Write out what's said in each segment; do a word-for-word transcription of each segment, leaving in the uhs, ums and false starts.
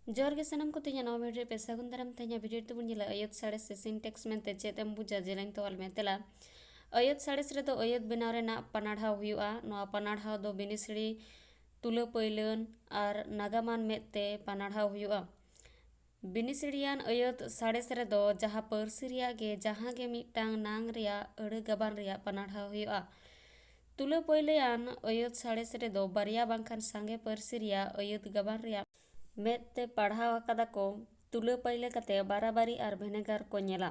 ᱡᱚᱦᱟᱨ ᱜᱮ ᱥᱟᱱᱟᱢ ᱠᱚ, ᱛᱮᱦᱮᱧᱟᱜ ᱱᱚᱣᱟ ᱵᱷᱤᱰᱤᱭᱳ ᱨᱮ ᱯᱮ ᱥᱟᱹᱜᱩᱱ ᱫᱟᱨᱟᱢ᱾ ᱛᱮᱦᱮᱧᱟᱜ ᱵᱷᱤᱰᱤᱭᱳ ᱨᱮ ᱛᱮᱵᱚᱱ ᱧᱮᱞᱟ ᱟᱹᱭᱟᱹᱛ ᱥᱟᱬᱮᱥ ᱥᱮ syntax ᱢᱮᱱᱛᱮ ᱪᱮᱫ ᱮᱢ ᱵᱩᱡᱟ, ᱡᱮᱞᱮᱧ ᱛᱮ ᱚᱞ ᱢᱮ ᱛᱮᱞᱟ᱾ ᱟᱹᱭᱟᱹᱛ ᱥᱟᱬᱮᱥ ᱨᱮᱫᱚ ᱟᱹᱭᱟᱹᱛ ᱵᱮᱱᱟᱣ ᱨᱮᱱᱟᱜ ᱯᱟᱱᱟᱲᱦᱟᱣ ᱦᱩᱭᱩᱜᱼᱟ᱾ ᱱᱚᱣᱟ ᱯᱟᱱᱟᱲᱦᱟᱣ ᱫᱚ ᱵᱤᱱᱤᱥᱲᱤ, ᱛᱩᱞᱟᱹ ᱯᱟᱹᱭᱞᱟᱹᱱ ᱟᱨ ᱱᱟᱜᱟᱢᱟᱱ ᱢᱮᱫ ᱛᱮ ᱯᱟᱱᱟᱲᱦᱟᱣ ᱦᱩᱭᱩᱜᱼᱟ᱾ ᱵᱤᱱᱤᱥᱲᱤᱭᱟᱱ ᱟᱹᱭᱟᱹᱛ ᱥᱟᱬᱮᱥ ᱨᱮᱫᱚ ᱡᱟᱦᱟᱸ ᱯᱟᱹᱨᱥᱤ ᱨᱮᱭᱟᱜ ᱜᱮ ᱡᱟᱦᱟᱸ ᱜᱮ ᱢᱤᱫᱴᱟᱝ ᱱᱟᱝ ᱨᱮᱭᱟᱜ ᱟᱹᱲᱟᱹ ᱜᱟᱵᱟᱱ ᱨᱮᱭᱟᱜ ᱯᱟᱱᱟᱲᱦᱟᱣ ᱦᱩᱭᱩᱜᱼᱟ᱾ ᱛᱩᱞᱟᱹ ᱯᱟᱹᱭᱞᱟᱹᱭᱟᱱ ᱟᱹᱭᱟᱹᱛ ᱥᱟᱬᱮᱥ ᱨᱮᱫᱚ ᱵᱟᱨᱭᱟ ᱵᱟᱝᱠᱷᱟᱱ ᱥᱟᱸᱜᱮ ᱯᱟᱹᱨᱥᱤ ᱨᱮᱭᱟᱜ ᱟᱹᱭᱟᱹᱛ ᱜᱟᱵᱟᱱ ᱨᱮᱭᱟᱜ ᱢᱮᱫ ᱛᱮ ᱯᱟᱲᱦᱟᱣ ᱟᱠᱟᱫᱟ ᱠᱚ ᱛᱩᱞᱟᱹ ᱯᱟᱹᱭᱞᱟᱹ ᱠᱟᱛᱮ ᱵᱟᱨᱟᱵᱟᱨᱤ ᱟᱨ ᱵᱷᱮᱱᱮᱜᱟᱨ ᱠᱚ ᱧᱮᱞᱟ᱾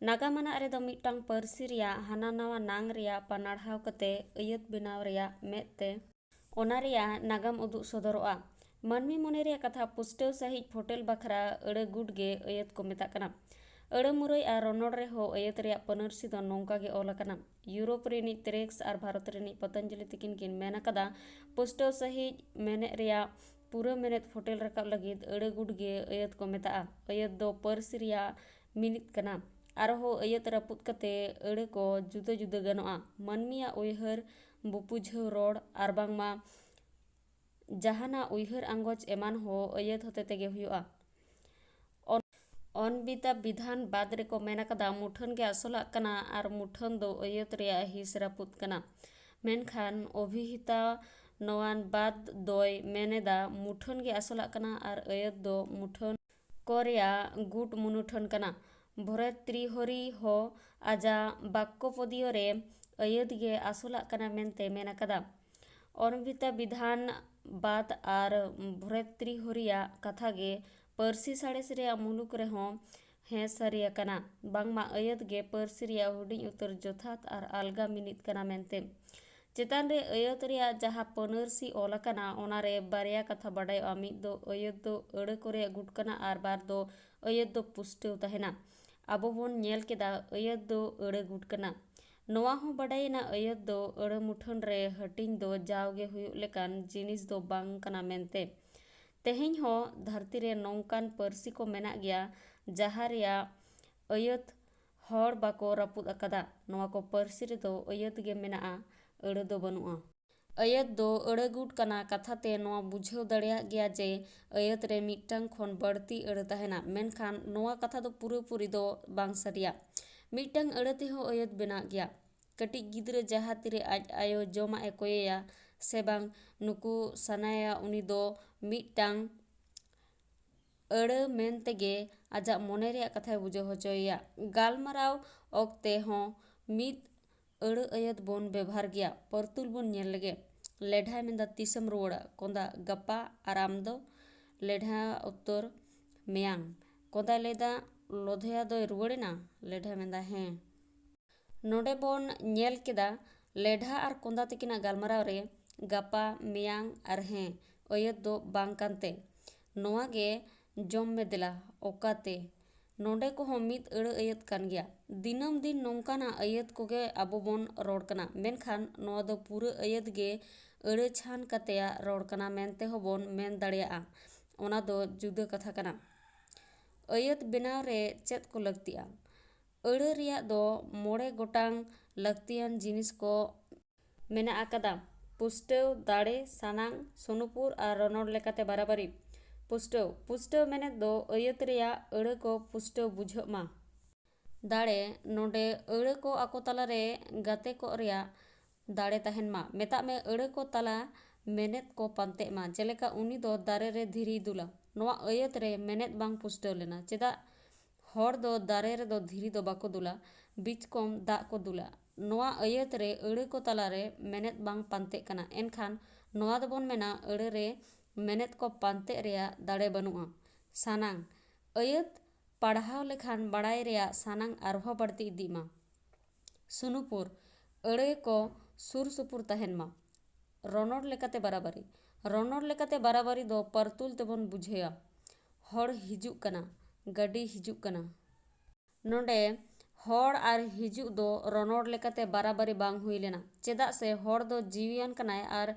ᱱᱟᱜᱟᱢ ᱟᱱᱟᱜ ᱨᱮᱫᱚ ᱢᱤᱫᱴᱟᱝ ᱯᱟᱹᱨᱥᱤ ᱨᱮᱭᱟᱜ ᱦᱟᱱᱟ ᱱᱟᱣᱟ ᱱᱟᱝ ᱨᱮᱭᱟᱜ ᱯᱟᱱᱟᱲᱦᱟᱣ ᱠᱟᱛᱮ ᱟᱹᱭᱟᱹᱛ ᱵᱮᱱᱟᱣ ᱨᱮᱭᱟᱜ ᱢᱮᱫ ᱛᱮ ᱚᱱᱟ ᱨᱮᱭᱟᱜ ᱱᱟᱜᱟᱢ ᱩᱫᱩᱜ ᱥᱚᱫᱚᱨᱚᱜᱼᱟ᱾ ᱢᱟᱹᱱᱢᱤ ᱢᱚᱱᱮ ᱨᱮᱭᱟᱜ ᱠᱟᱛᱷᱟ ᱯᱩᱥᱴᱟᱹᱣ ᱥᱟᱹᱦᱤᱡ ᱯᱷᱚᱴᱮᱞ ᱵᱟᱠᱷᱨᱟ ᱟᱹᱲᱟᱹ ᱜᱩᱴ ᱜᱮ ᱟᱹᱭᱟᱹᱛ ᱠᱚ ᱢᱮᱛᱟᱜ ᱠᱟᱱᱟ᱾ ᱟᱹᱲᱟᱹ ᱢᱩᱨᱟᱹᱭ ᱟᱨ ᱨᱚᱱᱚᱲ ᱨᱮᱦᱚᱸ ᱟᱹᱭᱟᱹᱛ ᱨᱮᱭᱟᱜ ᱯᱟᱹᱱᱟᱹᱨᱥᱤ ᱫᱚ ᱱᱚᱝᱠᱟ ᱜᱮ ᱚᱞ ᱟᱠᱟᱱᱟ᱾ ᱤᱭᱩᱨᱳᱯ ᱨᱤᱱᱤᱡ ᱛᱨᱮᱠᱥ ᱟᱨ ᱵᱷᱟᱨᱚᱛ ᱨᱤᱱᱤᱡ ᱯᱚᱛᱚᱧᱡᱚᱞᱤ ᱛᱤᱠᱤᱱ ᱠᱤᱱ ᱢᱮᱱ ᱟᱠᱟᱫᱟ, ᱯᱩᱥᱴᱟᱹᱣ ᱥᱟᱹᱦᱤᱡ ᱢᱮᱱᱮᱫ ᱨᱮᱭᱟᱜ ᱯᱩᱨᱟᱹ ᱢᱮᱱᱮᱫ ᱯᱷᱚᱴᱮᱞ ᱨᱟᱠᱟᱵ ᱞᱟᱹᱜᱤᱫ ᱟᱹᱲᱟᱹ ᱜᱩᱴ ᱜᱮ ᱟᱹᱭᱟᱹᱛ ᱠᱚ ᱢᱮᱛᱟᱜᱼᱟ᱾ ᱟᱹᱭᱟᱹᱛ ᱫᱚ ᱯᱟᱹᱨᱥᱤ ᱨᱮᱭᱟᱜ ᱢᱤᱱᱤᱛ ᱠᱟᱱᱟ᱾ ᱟᱨᱦᱚᱸ ᱟᱹᱭᱟᱹᱛ ᱨᱟᱹᱯᱩᱫ ᱠᱟᱛᱮ ᱟᱹᱲᱟᱹ ᱠᱚ ᱡᱩᱫᱟᱹ ᱡᱩᱫᱟᱹ ᱜᱟᱱᱚᱜᱼᱟ᱾ ᱢᱟᱹᱱᱢᱤᱭᱟᱜ ᱩᱭᱦᱟᱹᱨ, ᱵᱩᱯᱩᱡᱷᱟᱹᱣ ᱨᱚᱲ ᱟᱨ ᱵᱟᱝᱢᱟ ᱡᱟᱦᱟᱱᱟᱜ ᱩᱭᱦᱟᱹᱨ ᱟᱸᱜᱚᱪ ᱮᱢᱟᱱ ᱦᱚᱸ ᱟᱹᱭᱟᱹᱛ ᱦᱚᱛᱮ ᱛᱮᱜᱮ ᱦᱩᱭᱩᱜᱼᱟ᱾ ᱚᱱ-, ᱚᱱᱵᱤᱛᱟ ᱵᱤᱫᱷᱟᱱ ᱵᱟᱫ ᱨᱮᱠᱚ ᱢᱮᱱ ᱟᱠᱟᱫᱟ, ᱢᱩᱴᱷᱟᱹᱱ ᱜᱮ ᱟᱥᱚᱞᱟᱜ ᱠᱟᱱᱟ ᱟᱨ ᱢᱩᱴᱷᱟᱹᱱ ᱫᱚ ᱟᱹᱭᱟᱹᱛ ᱨᱮᱭᱟᱜ ᱦᱤᱸᱥ ᱨᱟᱹᱯᱩᱫ ᱠᱟᱱᱟ᱾ ᱢᱮᱱᱠᱷᱟᱱ ᱚᱵᱷᱤᱦᱤᱛᱟ ᱱᱚᱣᱟᱱ ᱵᱟᱫ ᱫᱚᱭ ᱢᱮᱱ ᱮᱫᱟ, ᱢᱩᱴᱷᱟᱹᱱ ᱜᱮ ᱟᱥᱚᱞᱟᱜ ᱠᱟᱱᱟ ᱟᱨ ᱟᱹᱭᱟᱹᱛ ᱫᱚ ᱢᱩᱴᱷᱟᱹᱱ ᱠᱚ ᱨᱮᱭᱟᱜ ᱜᱩᱴ ᱢᱩᱱᱩᱴᱷᱟᱹᱱ ᱠᱟᱱᱟ᱾ ᱵᱷᱚᱨᱮᱛᱨᱤᱦᱚᱨᱤ ᱦᱚᱸ ᱟᱡᱟᱜ ᱵᱟᱠᱠᱚᱯᱚᱫᱤᱭᱚ ᱨᱮ ᱟᱹᱭᱟᱹᱛ ᱜᱮ ᱟᱥᱚᱞᱟᱜ ᱠᱟᱱᱟ ᱢᱮᱱᱛᱮ ᱢᱮᱱ ᱟᱠᱟᱫᱟ᱾ ᱚᱱᱵᱷᱤᱛᱟ ᱵᱤᱫᱷᱟᱱ ᱵᱟᱫ ᱟᱨ ᱵᱷᱚᱨᱮᱛᱨᱤᱦᱚᱨᱤᱭᱟᱜ ᱠᱟᱛᱷᱟ ᱜᱮ ᱯᱟᱹᱨᱥᱤ ᱥᱟᱬᱮᱥ ᱨᱮᱭᱟᱜ ᱢᱩᱞᱩᱠ ᱨᱮᱦᱚᱸ ᱦᱮᱸ ᱥᱟᱹᱨᱤ ᱟᱠᱟᱱᱟ, ᱵᱟᱝᱢᱟ ᱟᱹᱭᱟᱹᱛ ᱜᱮ ᱯᱟᱹᱨᱥᱤ ᱨᱮᱭᱟᱜ ᱦᱩᱰᱤᱧ ᱩᱛᱟᱹᱨ ᱡᱚᱛᱷᱟᱛ ᱟᱨ ᱟᱞᱜᱟ ᱢᱤᱱᱤᱛ ᱠᱟᱱᱟ ᱢᱮᱱᱛᱮ᱾ ᱪᱮᱛᱟᱱ ᱨᱮ ᱟᱹᱭᱟᱹᱛ ᱨᱮᱭᱟᱜ ᱡᱟᱦᱟᱸ ᱯᱟᱹᱱᱟᱹᱨᱥᱤ ᱚᱞ ᱟᱠᱟᱱᱟ, ᱚᱱᱟ ᱨᱮ ᱵᱟᱨᱭᱟ ᱠᱟᱛᱷᱟ ᱵᱟᱰᱟᱭᱚᱜᱼᱟ᱾ ᱢᱤᱫ ᱫᱚ ᱟᱹᱭᱟᱹᱛ ᱫᱚ ᱟᱹᱲᱟᱹ ᱠᱚ ᱨᱮᱭᱟᱜ ᱜᱩᱴ ᱠᱟᱱᱟ ᱟᱨ ᱵᱟᱨ ᱫᱚ ᱟᱹᱭᱟᱹᱛ ᱫᱚ ᱯᱩᱥᱴᱟᱹᱣ ᱛᱟᱦᱮᱱᱟ᱾ ᱟᱵᱚ ᱵᱚᱱ ᱧᱮᱞ ᱠᱮᱫᱟ ᱟᱹᱭᱟᱹᱛ ᱫᱚ ᱟᱹᱲᱟᱹ ᱜᱩᱴ ᱠᱟᱱᱟ᱾ ᱱᱚᱣᱟ ᱦᱚᱸ ᱵᱟᱰᱟᱭᱮᱱᱟ ᱟᱹᱭᱟᱹᱛ ᱫᱚ ᱟᱹᱲᱟᱹ ᱢᱩᱴᱷᱟᱹᱱ ᱨᱮ ᱦᱟᱹᱴᱤᱧ ᱫᱚ ᱡᱟᱣᱜᱮ ᱦᱩᱭᱩᱜ ᱞᱮᱠᱟᱱ ᱡᱤᱱᱤᱥ ᱫᱚ ᱵᱟᱝ ᱠᱟᱱᱟ ᱢᱮᱱᱛᱮ᱾ ᱛᱮᱦᱮᱧ ᱦᱚᱸ ᱫᱷᱟᱹᱨᱛᱤ ᱨᱮ ᱱᱚᱝᱠᱟᱱ ᱯᱟᱹᱨᱥᱤ ᱠᱚ ᱢᱮᱱᱟᱜ ᱜᱮᱭᱟ, ᱡᱟᱦᱟᱸ ᱨᱮᱭᱟᱜ ᱟᱹᱭᱟᱹᱛ ᱦᱚᱲ ᱵᱟᱠᱚ ᱨᱟᱹᱯᱩᱫ ᱟᱠᱟᱫᱟ᱾ ᱱᱚᱣᱟ ᱠᱚ ᱯᱟᱹᱨᱥᱤ ᱨᱮᱫᱚ ᱟᱹᱭᱟᱹᱛ ᱜᱮ ᱢᱮᱱᱟᱜᱼᱟ, ᱟᱹᱲᱟᱹ ᱫᱚ ᱵᱟᱹᱱᱩᱜᱼᱟ᱾ ᱟᱹᱭᱟᱹᱛ ᱫᱚ ᱟᱹᱲᱟᱹ ᱜᱩᱴ ᱠᱟᱱᱟ ᱠᱟᱛᱷᱟ ᱛᱮ ᱱᱚᱣᱟ ᱵᱩᱡᱷᱟᱹᱣ ᱫᱟᱲᱮᱭᱟᱜ ᱜᱮᱭᱟ ᱡᱮ ᱟᱹᱭᱟᱹᱛ ᱨᱮ ᱢᱤᱫᱴᱟᱝ ᱠᱷᱚᱱ ᱵᱟᱹᱲᱛᱤ ᱟᱹᱲᱟᱹ ᱛᱟᱦᱮᱱᱟ, ᱢᱮᱱᱠᱷᱟᱱ ᱱᱚᱣᱟ ᱠᱟᱛᱷᱟ ᱫᱚ ᱯᱩᱨᱟᱹᱯᱩᱨᱤ ᱫᱚ ᱵᱟᱝ ᱥᱟᱹᱨᱤᱭᱟ᱾ ᱢᱤᱫᱴᱟᱝ ᱟᱹᱲᱟᱹ ᱛᱮᱦᱚᱸ ᱟᱹᱭᱟᱹᱛ ᱵᱮᱱᱟᱜ ᱜᱮᱭᱟ᱾ ᱠᱟᱹᱴᱤᱡ ᱜᱤᱫᱽᱨᱟᱹ ᱡᱟᱦᱟᱸ ᱛᱤᱨᱮ ᱟᱡ ᱟᱭᱳ ᱡᱚᱢᱟᱜ ᱮ ᱠᱚᱭᱮᱭᱟ ᱥᱮ ᱵᱟᱝ ᱱᱩᱠᱩ ᱥᱟᱱᱟᱭᱟ, ᱩᱱᱤ ᱫᱚ ᱢᱤᱫᱴᱟᱝ ᱟᱹᱲᱟᱹ ᱢᱮᱱ ᱛᱮᱜᱮ ᱟᱡᱟᱜ ᱢᱚᱱᱮ ᱨᱮᱭᱟᱜ ᱠᱟᱛᱷᱟᱭ ᱵᱩᱡᱷᱟᱹᱣ ᱦᱚᱪᱚᱭᱮᱭᱟ᱾ ᱜᱟᱞᱢᱟᱨᱟᱣ ᱚᱠᱛᱮ ᱦᱚᱸ ᱢᱤᱫ ᱟᱹᱲᱟᱹ ᱟᱹᱭᱟᱹᱛ ᱵᱚᱱ ᱵᱮᱵᱷᱟᱨ ᱜᱮᱭᱟ᱾ ᱯᱟᱹᱨᱛᱩᱞ ᱵᱚᱱ ᱧᱮᱞ ᱞᱮᱜᱮ᱾ ᱞᱮᱰᱷᱟᱭ ᱢᱮᱱᱫᱟ, "ᱛᱤᱥᱮᱢ ᱨᱩᱣᱟᱹᱲᱟ?" ᱠᱚᱸᱫᱟ, "ᱜᱟᱯᱟ᱾ ᱟᱨ ᱟᱢ ᱫᱚ?" ᱞᱮᱰᱷᱟ ᱩᱛᱛᱚᱨ, "ᱢᱮᱭᱟᱝ᱾" ᱠᱚᱸᱫᱟᱭ ᱞᱟᱹᱭᱫᱟ, "ᱞᱚᱫᱷᱚᱭᱟ ᱫᱚᱭ ᱨᱩᱣᱟᱹᱲᱮᱱᱟ?" ᱞᱮᱰᱷᱟᱭ ᱢᱮᱱᱫᱟ, "ᱦᱮᱸ᱾" ᱱᱚᱰᱮ ᱵᱚᱱ ᱧᱮᱞ ᱠᱮᱫᱟ ᱞᱮᱰᱷᱟ ᱟᱨ ᱠᱚᱸᱫᱟ ᱛᱟᱹᱠᱤᱱᱟᱜ ᱜᱟᱞᱢᱟᱨᱟᱣ ᱨᱮ ᱜᱟᱯᱟ, ᱢᱮᱭᱟᱝ ᱟᱨ ᱦᱮᱸ ᱟᱹᱭᱟᱹᱛ ᱫᱚ ᱵᱟᱝ ᱠᱟᱱᱛᱮ ᱱᱚᱣᱟ ᱜᱮ, "ᱡᱚᱢ ᱢᱮ ᱫᱮᱞᱟ, ᱚᱠᱟᱛᱮ?" ᱱᱚᱰᱮ ᱠᱚᱦᱚᱸ ᱢᱤᱫ ᱟᱹᱲᱟᱹ ᱟᱹᱭᱟᱹᱛ ᱠᱟᱱ ᱜᱮᱭᱟ᱾ ᱫᱤᱱᱟᱹᱢ ᱫᱤᱱ ᱱᱚᱝᱠᱟᱱᱟᱜ ᱟᱹᱭᱟᱹᱛ ᱠᱚᱜᱮ ᱟᱵᱚ ᱵᱚᱱ ᱨᱚᱲ ᱠᱟᱱᱟ, ᱢᱮᱱᱠᱷᱟᱱ ᱱᱚᱣᱟ ᱫᱚ ᱯᱩᱨᱟᱹ ᱟᱹᱭᱟᱹᱛ ᱜᱮ ᱟᱹᱲᱟᱹ ᱪᱷᱟᱱ ᱠᱟᱛᱮᱭᱟᱜ ᱨᱚᱲ ᱠᱟᱱᱟ ᱢᱮᱱᱛᱮ ᱦᱚᱸ ᱵᱚᱱ ᱢᱮᱱ ᱫᱟᱲᱮᱭᱟᱜᱼᱟ᱾ ᱚᱱᱟ ᱫᱚ ᱡᱩᱫᱟᱹ ᱠᱟᱛᱷᱟ ᱠᱟᱱᱟ᱾ ᱟᱹᱭᱟᱹᱛ ᱵᱮᱱᱟᱣ ᱨᱮ ᱪᱮᱫ ᱠᱚ ᱞᱟᱹᱠᱛᱤᱜᱼᱟ? ᱟᱹᱲᱟᱹ ᱨᱮᱭᱟᱜ ᱫᱚ ᱢᱚᱬᱮ ᱜᱚᱴᱟᱝ ᱞᱟᱹᱠᱛᱤᱭᱟᱱ ᱡᱤᱱᱤᱥ ᱠᱚ ᱢᱮᱱᱟᱜ ᱟᱠᱟᱫᱟ᱾ ᱯᱩᱥᱴᱟᱹᱣ, ᱫᱟᱲᱮ, ᱥᱟᱱᱟᱝ, ᱥᱩᱱᱩᱯᱩᱨ ᱟᱨ ᱨᱚᱱᱚᱲ ᱞᱮᱠᱟᱛᱮ ᱵᱟᱨᱟᱵᱟᱨᱤ᱾ ᱯᱩᱥᱴᱟᱹᱣ, ᱯᱩᱥᱴᱟᱹᱣ ᱢᱮᱱᱮᱫ ᱫᱚ ᱟᱹᱭᱟᱹᱛ ᱨᱮᱭᱟᱜ ᱟᱹᱲᱟᱹ ᱠᱚ ᱯᱩᱥᱴᱟᱹᱣ ᱵᱩᱡᱷᱟᱹᱜ ᱢᱟ᱾ ᱫᱟᱲᱮ, ᱱᱚᱰᱮ ᱟᱹᱲᱟᱹ ᱠᱚ ᱟᱠᱚ ᱛᱟᱞᱟᱨᱮ ᱜᱟᱛᱮ ᱠᱚᱜ ᱨᱮᱭᱟᱜ ᱫᱟᱲᱮ ᱛᱟᱦᱮᱱ ᱢᱟ᱾ ᱢᱮᱛᱟᱜ ᱢᱮ ᱟᱹᱲᱟᱹ ᱠᱚ ᱛᱟᱞᱟ ᱢᱮᱱᱮᱫ ᱠᱚ ᱯᱟᱱᱛᱮᱜ ᱢᱟ, ᱡᱮᱞᱮᱠᱟ ᱩᱱᱤ ᱫᱚ ᱫᱟᱨᱮ ᱨᱮ ᱫᱷᱤᱨᱤᱭ ᱫᱩᱞᱟ᱾ ᱱᱚᱣᱟ ᱟᱹᱭᱟᱹᱛ ᱨᱮ ᱢᱮᱱᱮᱫ ᱵᱟᱝ ᱯᱩᱥᱴᱟᱹᱣ ᱞᱮᱱᱟ᱾ ᱪᱮᱫᱟᱜ ᱦᱚᱲ ᱫᱚ ᱫᱟᱨᱮ ᱨᱮᱫᱚ ᱫᱷᱤᱨᱤ ᱫᱚ ᱵᱟᱠᱚ ᱫᱩᱞᱟ, ᱵᱤᱪᱠᱚᱢ ᱫᱟᱜ ᱠᱚ ᱫᱩᱞᱟ? ᱱᱚᱣᱟ ᱟᱹᱭᱟᱹᱛ ᱨᱮ ᱟᱹᱲᱟᱹ ᱠᱚ ᱛᱟᱞᱟᱨᱮ ᱢᱮᱱᱮᱫ ᱵᱟᱝ ᱯᱟᱱᱛᱮᱜ ᱠᱟᱱᱟ᱾ ᱮᱱᱠᱷᱟᱱ ᱱᱚᱣᱟ ᱫᱚᱵᱚᱱ ᱢᱮᱱᱟ ᱟᱹᱲᱟᱹ ᱨᱮ ᱢᱮᱱᱮᱫ ᱠᱚ ᱯᱟᱱᱛᱮᱜ ᱨᱮᱭᱟᱜ ᱫᱟᱲᱮ ᱵᱟᱹᱱᱩᱜᱼᱟ᱾ ᱥᱟᱱᱟᱝ, ᱟᱹᱭᱟᱹᱛ ᱯᱟᱲᱦᱟᱣ ᱞᱮᱠᱷᱟᱱ ᱵᱟᱲᱟᱭ ᱨᱮᱭᱟᱜ ᱥᱟᱱᱟᱝ ᱟᱨᱦᱚᱸ ᱵᱟᱹᱲᱛᱤ ᱤᱫᱤᱜ ᱢᱟ᱾ ᱥᱩᱱᱩᱯᱩᱨ, ᱟᱹᱲᱟᱹ ᱠᱚ ᱥᱩᱨ ᱥᱩᱯᱩᱨ ᱛᱟᱦᱮᱱ ᱢᱟ᱾ ᱨᱚᱱᱚᱲ ᱞᱮᱠᱟᱛᱮ ᱵᱟᱨᱟᱵᱟᱨᱤ᱾ ᱨᱚᱱᱚᱲ ᱞᱮᱠᱟᱛᱮ ᱵᱟᱨᱟᱵᱟᱨᱤ ᱫᱚ ᱯᱟᱨᱛᱩᱞ ᱛᱮᱵᱚᱱ ᱵᱩᱡᱷᱟᱹᱭᱟ᱾ ᱦᱚᱲ ᱦᱤᱡᱩᱜ ᱠᱟᱱᱟ, ᱜᱟᱹᱰᱤ ᱦᱤᱡᱩᱜ ᱠᱟᱱᱟ᱾ ᱱᱚᱰᱮ ᱦᱚᱲ ᱟᱨ ᱦᱤᱡᱩᱜ ᱫᱚ ᱨᱚᱱᱚᱲ ᱞᱮᱠᱟᱛᱮ ᱵᱟᱨᱟᱵᱟᱨᱤ ᱵᱟᱝ ᱦᱩᱭ ᱞᱮᱱᱟ, ᱪᱮᱫᱟᱜ ᱥᱮ ᱦᱚᱲ ᱫᱚ ᱡᱤᱣᱤᱭᱟᱱ ᱠᱟᱱᱟᱭ ᱟᱨ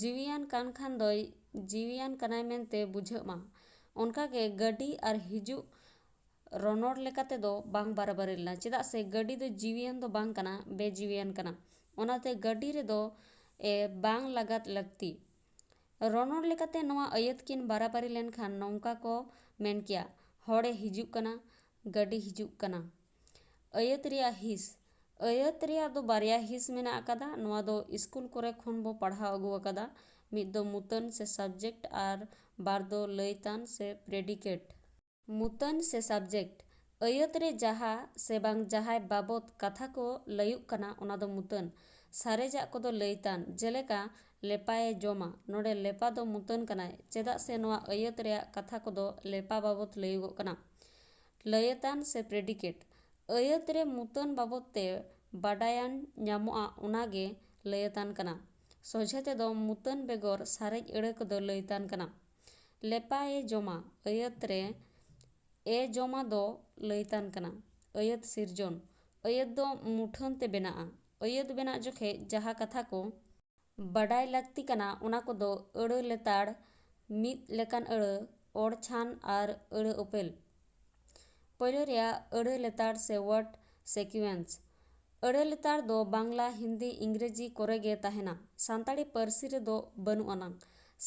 ᱡᱤᱣᱤᱭᱟᱱ ᱠᱟᱱ ᱠᱷᱟᱱ ᱫᱚᱭ ᱡᱤᱣᱤᱭᱟᱱ ᱠᱟᱱᱟᱭ ᱢᱮᱱᱛᱮ ᱵᱩᱡᱷᱟᱹᱜ ᱢᱟ᱾ ᱚᱱᱠᱟᱜᱮ ᱜᱟᱹᱰᱤ ᱟᱨ ᱦᱤᱡᱩᱜ ᱨᱚᱱᱚᱲ ᱞᱮᱠᱟ ᱛᱮᱫᱚ ᱵᱟᱝ ᱵᱟᱨᱟᱵᱟᱨᱤ ᱞᱮᱱᱟ, ᱪᱮᱫᱟᱜ ᱥᱮ ᱜᱟᱹᱰᱤ ᱫᱚ ᱡᱤᱣᱤᱭᱟᱱ ᱫᱚ ᱵᱟᱝ ᱠᱟᱱᱟ, ᱵᱮᱡᱤᱣᱤᱭᱟᱱ ᱠᱟᱱᱟ᱾ ᱚᱱᱟᱛᱮ ᱜᱟᱹᱰᱤ ᱨᱮᱫᱚ ᱮ ᱵᱟᱝ ᱞᱟᱜᱟᱛ ᱞᱟᱹᱠᱛᱤ᱾ ᱨᱚᱱᱚᱲ ᱞᱮᱠᱟᱛᱮ ᱱᱚᱣᱟ ᱟᱹᱭᱟᱹᱛ ᱠᱤᱱ ᱵᱟᱨᱟᱵᱟᱨᱤ ᱞᱮᱱᱠᱷᱟᱱ ᱱᱚᱝᱠᱟ ᱠᱚ ᱢᱮᱱ ᱠᱮᱭᱟ, ᱦᱚᱲᱮ ᱦᱤᱡᱩᱜ ᱠᱟᱱᱟ, ᱜᱟᱹᱰᱤ ᱦᱤᱡᱩᱜ ᱠᱟᱱᱟ᱾ ᱟᱹᱭᱟᱹᱛ ᱨᱮᱭᱟᱜ ᱦᱤᱸᱥ᱾ ᱟᱹᱭᱟᱹᱛ ᱨᱮᱭᱟᱜ ᱫᱚ ᱵᱟᱨᱭᱟ ᱦᱤᱸᱥ ᱢᱮᱱᱟᱜ ᱟᱠᱟᱫᱟ᱾ ᱱᱚᱣᱟ ᱫᱚ ᱥᱠᱩᱞ ᱠᱚᱨᱮ ᱠᱷᱚᱱ ᱵᱚ ᱯᱟᱲᱦᱟᱣ ᱟᱹᱜᱩ ᱟᱠᱟᱫᱟ᱾ ᱢᱤᱫ ᱫᱚ ᱢᱩᱛᱟᱹᱱ ᱥᱮ subject ᱟᱨ ᱵᱟᱨ ᱫᱚ ᱞᱟᱹᱭᱛᱟᱱ ᱥᱮ predicate᱾ ᱢᱩᱛᱟᱹᱱ ᱥᱮ subject᱾ ᱟᱹᱭᱟᱹᱛ ᱨᱮ ᱡᱟᱦᱟᱸ ᱥᱮ ᱵᱟᱝ ᱡᱟᱦᱟᱸᱭ ᱵᱟᱵᱚᱛ ᱠᱟᱛᱷᱟ ᱠᱚ ᱞᱟᱹᱭᱩᱜ ᱠᱟᱱᱟ, ᱚᱱᱟ ᱫᱚ ᱢᱩᱛᱟᱹᱱ᱾ ᱥᱟᱨᱮᱡᱟᱜ ᱠᱚᱫᱚ ᱞᱟᱹᱭᱛᱟᱱ, ᱡᱮᱞᱮᱠᱟ, ᱞᱮᱯᱟᱭᱮ ᱡᱚᱢᱟ᱾ ᱱᱚᱰᱮ ᱞᱮᱯᱟ ᱫᱚ ᱢᱩᱛᱟᱹᱱ ᱠᱟᱱᱟᱭ, ᱪᱮᱫᱟᱜ ᱥᱮ ᱱᱚᱣᱟ ᱟᱹᱭᱟᱹᱛ ᱨᱮᱭᱟᱜ ᱠᱟᱛᱷᱟ ᱠᱚᱫᱚ ᱞᱮᱯᱟ ᱵᱟᱵᱚᱛ ᱞᱟᱹᱭᱩᱜᱚᱜ ᱠᱟᱱᱟ᱾ ᱞᱟᱹᱭᱟᱹᱛᱟᱱ ᱥᱮ predicate᱾ ᱟᱹᱭᱟᱹᱛ ᱨᱮ ᱢᱩᱛᱟᱹᱱ ᱵᱟᱵᱚᱛ ᱛᱮ ᱵᱟᱰᱟᱭᱟᱱ ᱧᱟᱢᱚᱜᱼᱟ, ᱚᱱᱟ ᱜᱮ ᱞᱟᱹᱭᱟᱹᱛᱟᱱ ᱠᱟᱱᱟ᱾ ᱥᱚᱡᱷᱮ ᱛᱮᱫᱚ ᱢᱩᱛᱟᱹᱱ ᱵᱮᱜᱚᱨ ᱥᱟᱨᱮᱡ ᱟᱹᱲᱟᱹ ᱠᱚᱫᱚ ᱞᱟᱹᱭᱛᱟᱱ ᱠᱟᱱᱟ᱾ ᱞᱮᱯᱟᱭᱮ ᱡᱚᱢᱟ᱾ ᱟᱹᱭᱟᱹᱛ ᱨᱮ ᱮ ᱡᱚᱢᱟ ᱫᱚ ᱞᱟᱹᱭᱛᱟᱱ ᱠᱟᱱᱟ᱾ ᱟᱹᱭᱟᱹᱛ ᱥᱤᱨᱡᱚᱱ᱾ ᱟᱹᱭᱟᱹᱛ ᱫᱚ ᱢᱩᱴᱷᱟᱹᱱ ᱛᱮ ᱵᱮᱱᱟᱜᱼᱟ᱾ ᱟᱹᱭᱟᱹᱛ ᱵᱮᱱᱟᱜ ᱡᱚᱠᱷᱮᱡ ᱡᱟᱦᱟᱸ ᱠᱟᱛᱷᱟ ᱠᱚ ᱵᱟᱰᱟᱭ ᱞᱟᱹᱠᱛᱤ ᱠᱟᱱᱟ, ᱚᱱᱟ ᱠᱚᱫᱚ ᱟᱹᱲᱟᱹ ᱞᱮᱛᱟᱲ, ᱢᱤᱫ ᱞᱮᱠᱟᱱ ᱟᱹᱲᱟᱹ, ᱚᱲ ᱪᱷᱟᱱ ᱟᱨ ᱟᱹᱲᱟᱹ ᱚᱯᱮᱞ᱾ ᱯᱳᱭᱞᱳ ᱨᱮᱭᱟᱜ ᱟᱹᱲᱟᱹ ᱞᱮᱛᱟᱲ ᱥᱮ word sequence᱾ ᱟᱹᱲᱟᱹ ᱞᱮᱛᱟᱲ ᱫᱚ ᱵᱟᱝᱞᱟ, ᱦᱤᱱᱫᱤ, ᱤᱝᱨᱮᱡᱤ ᱠᱚᱨᱮ ᱜᱮ ᱛᱟᱦᱮᱱᱟ᱾ ᱥᱟᱱᱛᱟᱲᱤ ᱯᱟᱹᱨᱥᱤ ᱨᱮᱫᱚ ᱵᱟᱹᱱᱩᱜ ᱟᱱᱟᱝ᱾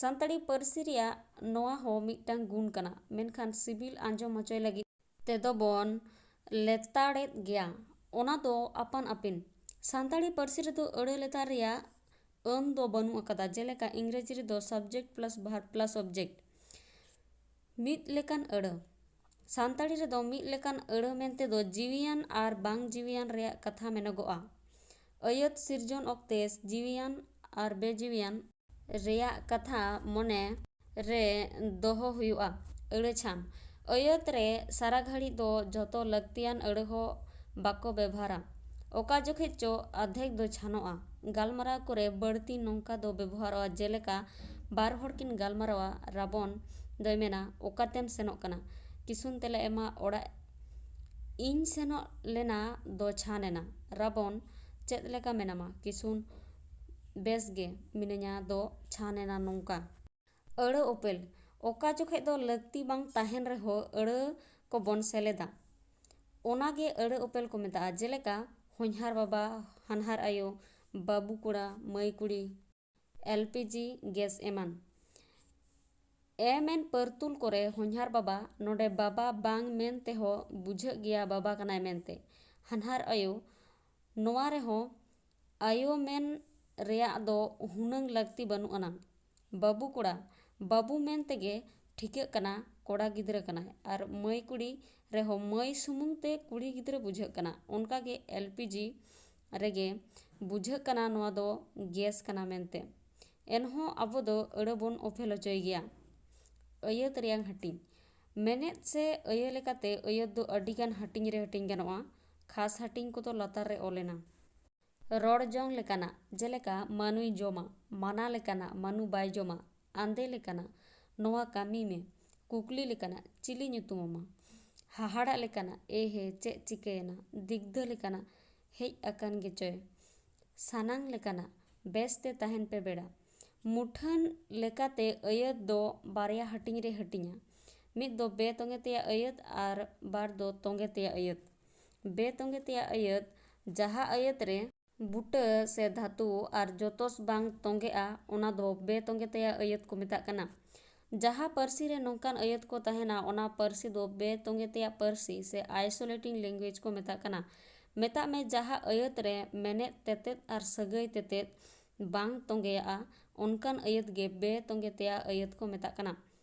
ᱥᱟᱱᱛᱟᱲᱤ ᱯᱟᱹᱨᱥᱤ ᱨᱮᱭᱟᱜ ᱱᱚᱣᱟ ᱦᱚᱸ ᱢᱤᱫᱴᱟᱝ ᱜᱩᱱ ᱠᱟᱱᱟ, ᱢᱮᱱᱠᱷᱟᱱ ᱥᱤᱵᱤᱞ ᱟᱸᱡᱚᱢ ᱦᱚᱪᱚᱭ ᱞᱟᱹᱜᱤᱫ ᱛᱮᱫᱚ ᱵᱚᱱ ᱞᱮᱛᱟᱲᱮᱫ ᱜᱮᱭᱟ᱾ ᱚᱱᱟ ᱫᱚ ᱟᱯᱟᱱ ᱟᱹᱯᱤᱱ᱾ ᱥᱟᱱᱛᱟᱲᱤ ᱯᱟᱹᱨᱥᱤ ᱨᱮᱫᱚ ᱟᱹᱲᱟᱹ ᱞᱮᱛᱟᱲ ᱨᱮᱭᱟᱜ ᱟᱹᱱ ᱫᱚ ᱵᱟᱹᱱᱩᱜ ᱟᱠᱟᱫᱟ, ᱡᱮᱞᱮᱠᱟ ᱤᱝᱨᱮᱡᱤ ᱨᱮᱫᱚ subject plus verb plus object᱾ ᱢᱤᱫ ᱞᱮᱠᱟᱱ ᱟᱹᱲᱟᱹ᱾ ᱥᱟᱱᱛᱟᱲᱤ ᱨᱮᱫᱚ ᱢᱤᱫ ᱞᱮᱠᱟᱱ ᱟᱹᱲᱟᱹ ᱢᱮᱱᱛᱮ ᱫᱚ ᱡᱤᱣᱤᱭᱟᱱ ᱟᱨ ᱵᱟᱝ ᱡᱤᱣᱤᱭᱟᱱ ᱨᱮᱭᱟᱜ ᱠᱟᱛᱷᱟ ᱢᱮᱱᱚᱜᱚᱜᱼᱟ᱾ ᱟᱹᱭᱟᱹᱛ ᱥᱤᱨᱡᱚᱱ ᱚᱠᱛᱮ ᱡᱤᱣᱤᱭᱟᱱ ᱟᱨ ᱵᱮᱡᱤᱣᱤᱭᱟᱱ ᱨᱮᱭᱟᱜ ᱠᱟᱛᱷᱟ ᱢᱚᱱᱮ ᱨᱮ ᱫᱚᱦᱚ ᱦᱩᱭᱩᱜᱼᱟ᱾ ᱟᱹᱲᱟᱹ ᱪᱷᱟᱱ᱾ ᱟᱹᱭᱟᱹᱛ ᱨᱮ ᱥᱟᱨᱟ ᱜᱷᱟᱹᱲᱤᱡ ᱫᱚ ᱡᱷᱚᱛᱚ ᱞᱟᱹᱠᱛᱤᱭᱟᱱ ᱟᱹᱲᱟᱹ ᱦᱚᱸ ᱵᱟᱠᱚ ᱵᱮᱵᱷᱟᱨᱟ᱾ ᱚᱠᱟ ᱡᱚᱠᱷᱮᱡ ᱪᱚ ᱟᱫᱷᱮᱠ ᱫᱚ ᱪᱷᱟᱱᱚᱜᱼᱟ᱾ ᱜᱟᱞᱢᱟᱨᱟᱣ ᱠᱚᱨᱮ ᱵᱟᱹᱲᱛᱤ ᱱᱚᱝᱠᱟ ᱫᱚ ᱵᱮᱵᱚᱦᱟᱨᱚᱜᱼᱟ, ᱡᱮᱞᱮᱠᱟ, ᱵᱟᱨ ᱦᱚᱲ ᱠᱤᱱ ᱜᱟᱞᱢᱟᱨᱟᱣᱟ, ᱨᱟᱵᱚᱱ ᱫᱚᱭ ᱢᱮᱱᱟ, "ᱚᱠᱟᱛᱮᱢ ᱥᱮᱱᱚᱜ ᱠᱟᱱᱟ?" ᱠᱤᱥᱩᱱ ᱛᱮᱞᱟ ᱮᱢᱟ, "ᱚᱲᱟᱜ ᱤᱧ ᱥᱮᱱᱚᱜ ᱞᱮᱱᱟ" ᱫᱚ ᱪᱷᱟᱱ ᱮᱱᱟ᱾ ᱨᱟᱵᱚᱱ, "ᱪᱮᱫ ᱞᱮᱠᱟ ᱢᱮᱱᱟᱢᱟ?" ᱠᱤᱥᱩᱱ, "ᱵᱮᱥ ᱜᱮ ᱢᱤᱱᱟᱹᱧᱟ" ᱫᱚ ᱪᱷᱟᱱ ᱮᱱᱟ ᱱᱚᱝᱠᱟ᱾ ᱟᱹᱲᱟᱹ ᱚᱯᱮᱞ᱾ ᱚᱠᱟ ᱡᱚᱠᱷᱮᱡ ᱫᱚ ᱞᱟᱹᱠᱛᱤ ᱵᱟᱝ ᱛᱟᱦᱮᱱ ᱨᱮᱦᱚᱸ ᱟᱹᱲᱟᱹ ᱠᱚᱵᱚᱱ ᱥᱮᱞᱮᱫᱟ, ᱚᱱᱟᱜᱮ ᱟᱹᱲᱟᱹ ᱚᱯᱮᱞ ᱠᱚ ᱢᱮᱛᱟᱜᱼᱟ᱾ ᱡᱮᱞᱮᱠᱟ, ᱦᱚᱧᱦᱟᱨ ᱵᱟᱵᱟ, ᱦᱟᱱᱦᱟᱨ ᱟᱭᱳ, ᱵᱟᱹᱵᱩ ᱠᱚᱲᱟ, ᱢᱟᱹᱭ ᱠᱩᱲᱤ, ᱮᱞ ᱯᱤ ᱡᱤ ᱜᱮᱥ ᱮᱢᱟᱱ᱾ ᱮᱢ ᱮᱱ ᱯᱟᱹᱨᱛᱩᱞ ᱠᱚᱨᱮ ᱦᱚᱧᱦᱟᱨ ᱵᱟᱵᱟ, ᱱᱚᱰᱮ ᱵᱟᱵᱟ ᱵᱟᱝ ᱢᱮᱱ ᱛᱮᱦᱚᱸ ᱵᱩᱡᱷᱟᱹᱜ ᱜᱮᱭᱟ ᱵᱟᱵᱟ ᱠᱟᱱᱟᱭ ᱢᱮᱱᱛᱮ᱾ ᱦᱟᱱᱦᱟᱨ ᱟᱭᱳ, ᱱᱚᱣᱟ ᱨᱮᱦᱚᱸ ᱟᱭᱳ ᱢᱮᱱ ᱨᱮᱭᱟᱜ ᱫᱚ ᱦᱩᱱᱟᱹᱝ ᱞᱟᱹᱠᱛᱤ ᱵᱟᱹᱱᱩᱜ ᱟᱱᱟᱝ᱾ ᱵᱟᱹᱵᱩ ᱠᱚᱲᱟ, ᱵᱟᱹᱵᱩ ᱢᱮᱱ ᱛᱮᱜᱮ ᱴᱷᱤᱠᱟᱹᱜ ᱠᱟᱱᱟ ᱠᱚᱲᱟ ᱜᱤᱫᱽᱨᱟᱹ ᱠᱟᱱᱟᱭ, ᱟᱨ ᱢᱟᱹᱭ ᱠᱩᱲᱤ ᱨᱮᱦᱚᱸ ᱢᱟᱹᱭ ᱥᱩᱢᱩᱝ ᱛᱮ ᱠᱩᱲᱤ ᱜᱤᱫᱽᱨᱟᱹ ᱵᱩᱡᱷᱟᱹᱜ ᱠᱟᱱᱟ᱾ ᱚᱱᱠᱟᱜᱮ ᱮᱞ ᱯᱤ ᱡᱤ ᱨᱮᱜᱮ ᱵᱩᱡᱷᱟᱹᱜ ᱠᱟᱱᱟ ᱱᱚᱣᱟ ᱫᱚ ᱜᱮᱥ ᱠᱟᱱᱟ ᱢᱮᱱᱛᱮ᱾ ᱮᱱᱦᱚᱸ ᱟᱵᱚ ᱫᱚ ᱟᱹᱲᱟᱹ ᱵᱚᱱ ᱚᱯᱷᱮᱞ ᱦᱚᱪᱚᱭ ᱜᱮᱭᱟ᱾ ᱟᱹᱭᱟᱹᱛ ᱨᱮᱭᱟᱝ ᱦᱟᱹᱴᱤᱧ᱾ ᱢᱮᱱᱮᱫ ᱥᱮ ᱟᱹᱭᱟᱹ ᱞᱮᱠᱟᱛᱮ ᱟᱹᱭᱟᱹᱛ ᱫᱚ ᱟᱹᱰᱤᱜᱟᱱ ᱦᱟᱹᱴᱤᱧ ᱨᱮ ᱦᱟᱹᱴᱤᱧ ᱜᱟᱱᱚᱜᱼᱟ᱾ ᱠᱷᱟᱥ ᱦᱟᱹᱴᱤᱧ ᱠᱚᱫᱚ ᱞᱟᱛᱟᱨ ᱨᱮ ᱚᱞ ᱮᱱᱟ᱾ ᱨᱚᱲ ᱡᱚᱝ ᱞᱮᱠᱟᱱᱟᱜ, ᱡᱮᱞᱮᱠᱟ ᱢᱟᱹᱱᱩᱭ ᱡᱚᱢᱟ, ᱢᱟᱱᱟ ᱞᱮᱠᱟᱱᱟᱜ, ᱢᱟᱹᱱᱩ ᱵᱟᱭ ᱡᱚᱢᱟ, ᱟᱸᱫᱮ ᱞᱮᱠᱟᱱᱟᱜ, ᱱᱚᱣᱟ ᱠᱟᱹᱢᱤ ᱢᱮ, ᱠᱩᱠᱞᱤ ᱞᱮᱠᱟᱱᱟᱜ, ᱪᱤᱞᱤ ᱧᱩᱛᱩᱢ ᱟᱢᱟ, ᱦᱟᱦᱟᱲᱟᱜ ᱞᱮᱠᱟᱱᱟᱜ, ᱮ ᱦᱮ, ᱪᱮᱫ ᱪᱤᱠᱟᱹᱭᱮᱱᱟ, ᱫᱤᱜᱽᱫᱷᱟᱹ ᱞᱮᱠᱟᱱᱟᱜ, ᱦᱮᱡ ᱟᱠᱟᱱ ᱜᱮᱪᱚᱭ, ᱥᱟᱱᱟᱝ ᱞᱮᱠᱟᱱᱟᱜ, ᱵᱮᱥ ᱛᱮ ᱛᱟᱦᱮᱱ ᱯᱮ ᱵᱮᱲᱟ᱾ ᱢᱩᱴᱷᱟᱹᱱ ᱞᱮᱠᱟᱛᱮ ᱟᱹᱭᱟᱹᱛ ᱫᱚ ᱵᱟᱨᱭᱟ ᱦᱟᱹᱴᱤᱧ ᱨᱮ ᱦᱟᱹᱴᱤᱧᱟ᱾ ᱢᱤᱫ ᱫᱚ ᱵᱮ ᱛᱚᱸᱜᱮ ᱛᱮᱭᱟᱜ ᱟᱹᱭᱟᱹᱛ ᱟᱨ ᱵᱟᱨ ᱫᱚ ᱛᱚᱸᱜᱮ ᱛᱮᱭᱟᱜ ᱟᱹᱭᱟᱹᱛ᱾ ᱵᱮ ᱛᱚᱸᱜᱮ ᱛᱮᱭᱟᱜ ᱟᱹᱭᱟᱹᱛ, ᱡᱟᱦᱟᱸ ᱟᱹᱭᱟᱹᱛ ᱨᱮ ᱵᱩᱴᱟᱹ ᱥᱮ ᱫᱷᱟᱹᱛᱩ ᱟᱨ ᱡᱚᱛᱚᱥ ᱵᱟᱝ ᱛᱚᱸᱜᱮᱜᱼᱟ, ᱚᱱᱟ ᱫᱚ ᱵᱮ ᱛᱚᱸᱜᱮ ᱛᱮᱭᱟᱜ ᱟᱹᱭᱟᱹᱛ ᱠᱚ ᱢᱮᱛᱟᱜ ᱠᱟᱱᱟ᱾ ᱡᱟᱦᱟᱸ ᱯᱟᱹᱨᱥᱤ ᱨᱮ ᱱᱚᱝᱠᱟᱱ ᱟᱹᱭᱟᱹᱛ ᱠᱚ ᱛᱟᱦᱮᱱᱟ, ᱚᱱᱟ ᱯᱟᱹᱨᱥᱤ ᱫᱚ ᱵᱮ ᱛᱚᱸᱜᱮ ᱛᱮᱭᱟᱜ ᱯᱟᱹᱨᱥᱤ ᱥᱮ isolating language ᱠᱚ ᱢᱮᱛᱟᱜ ᱠᱟᱱᱟ᱾ ᱢᱮᱛᱟᱜ ᱢᱮ, ᱡᱟᱦᱟᱸ ᱟᱹᱭᱟᱹᱛ ᱨᱮ ᱢᱮᱱᱮᱛ, ᱛᱮᱛᱮᱫ ᱟᱨ ᱥᱟᱹᱜᱟᱹᱭ ᱛᱮᱛᱮᱫ ᱵᱟᱝ ᱛᱚᱸᱜᱮᱭᱟᱜᱼᱟ, ᱚᱱᱠᱟᱱ ᱟᱹᱭᱟᱹᱛ ᱜᱮ ᱵᱮ ᱛᱚᱸᱜᱮ ᱛᱮᱭᱟᱜ ᱟᱹᱭᱟᱹᱛ ᱠᱚ ᱢᱮᱛᱟᱜ ᱠᱟᱱᱟ᱾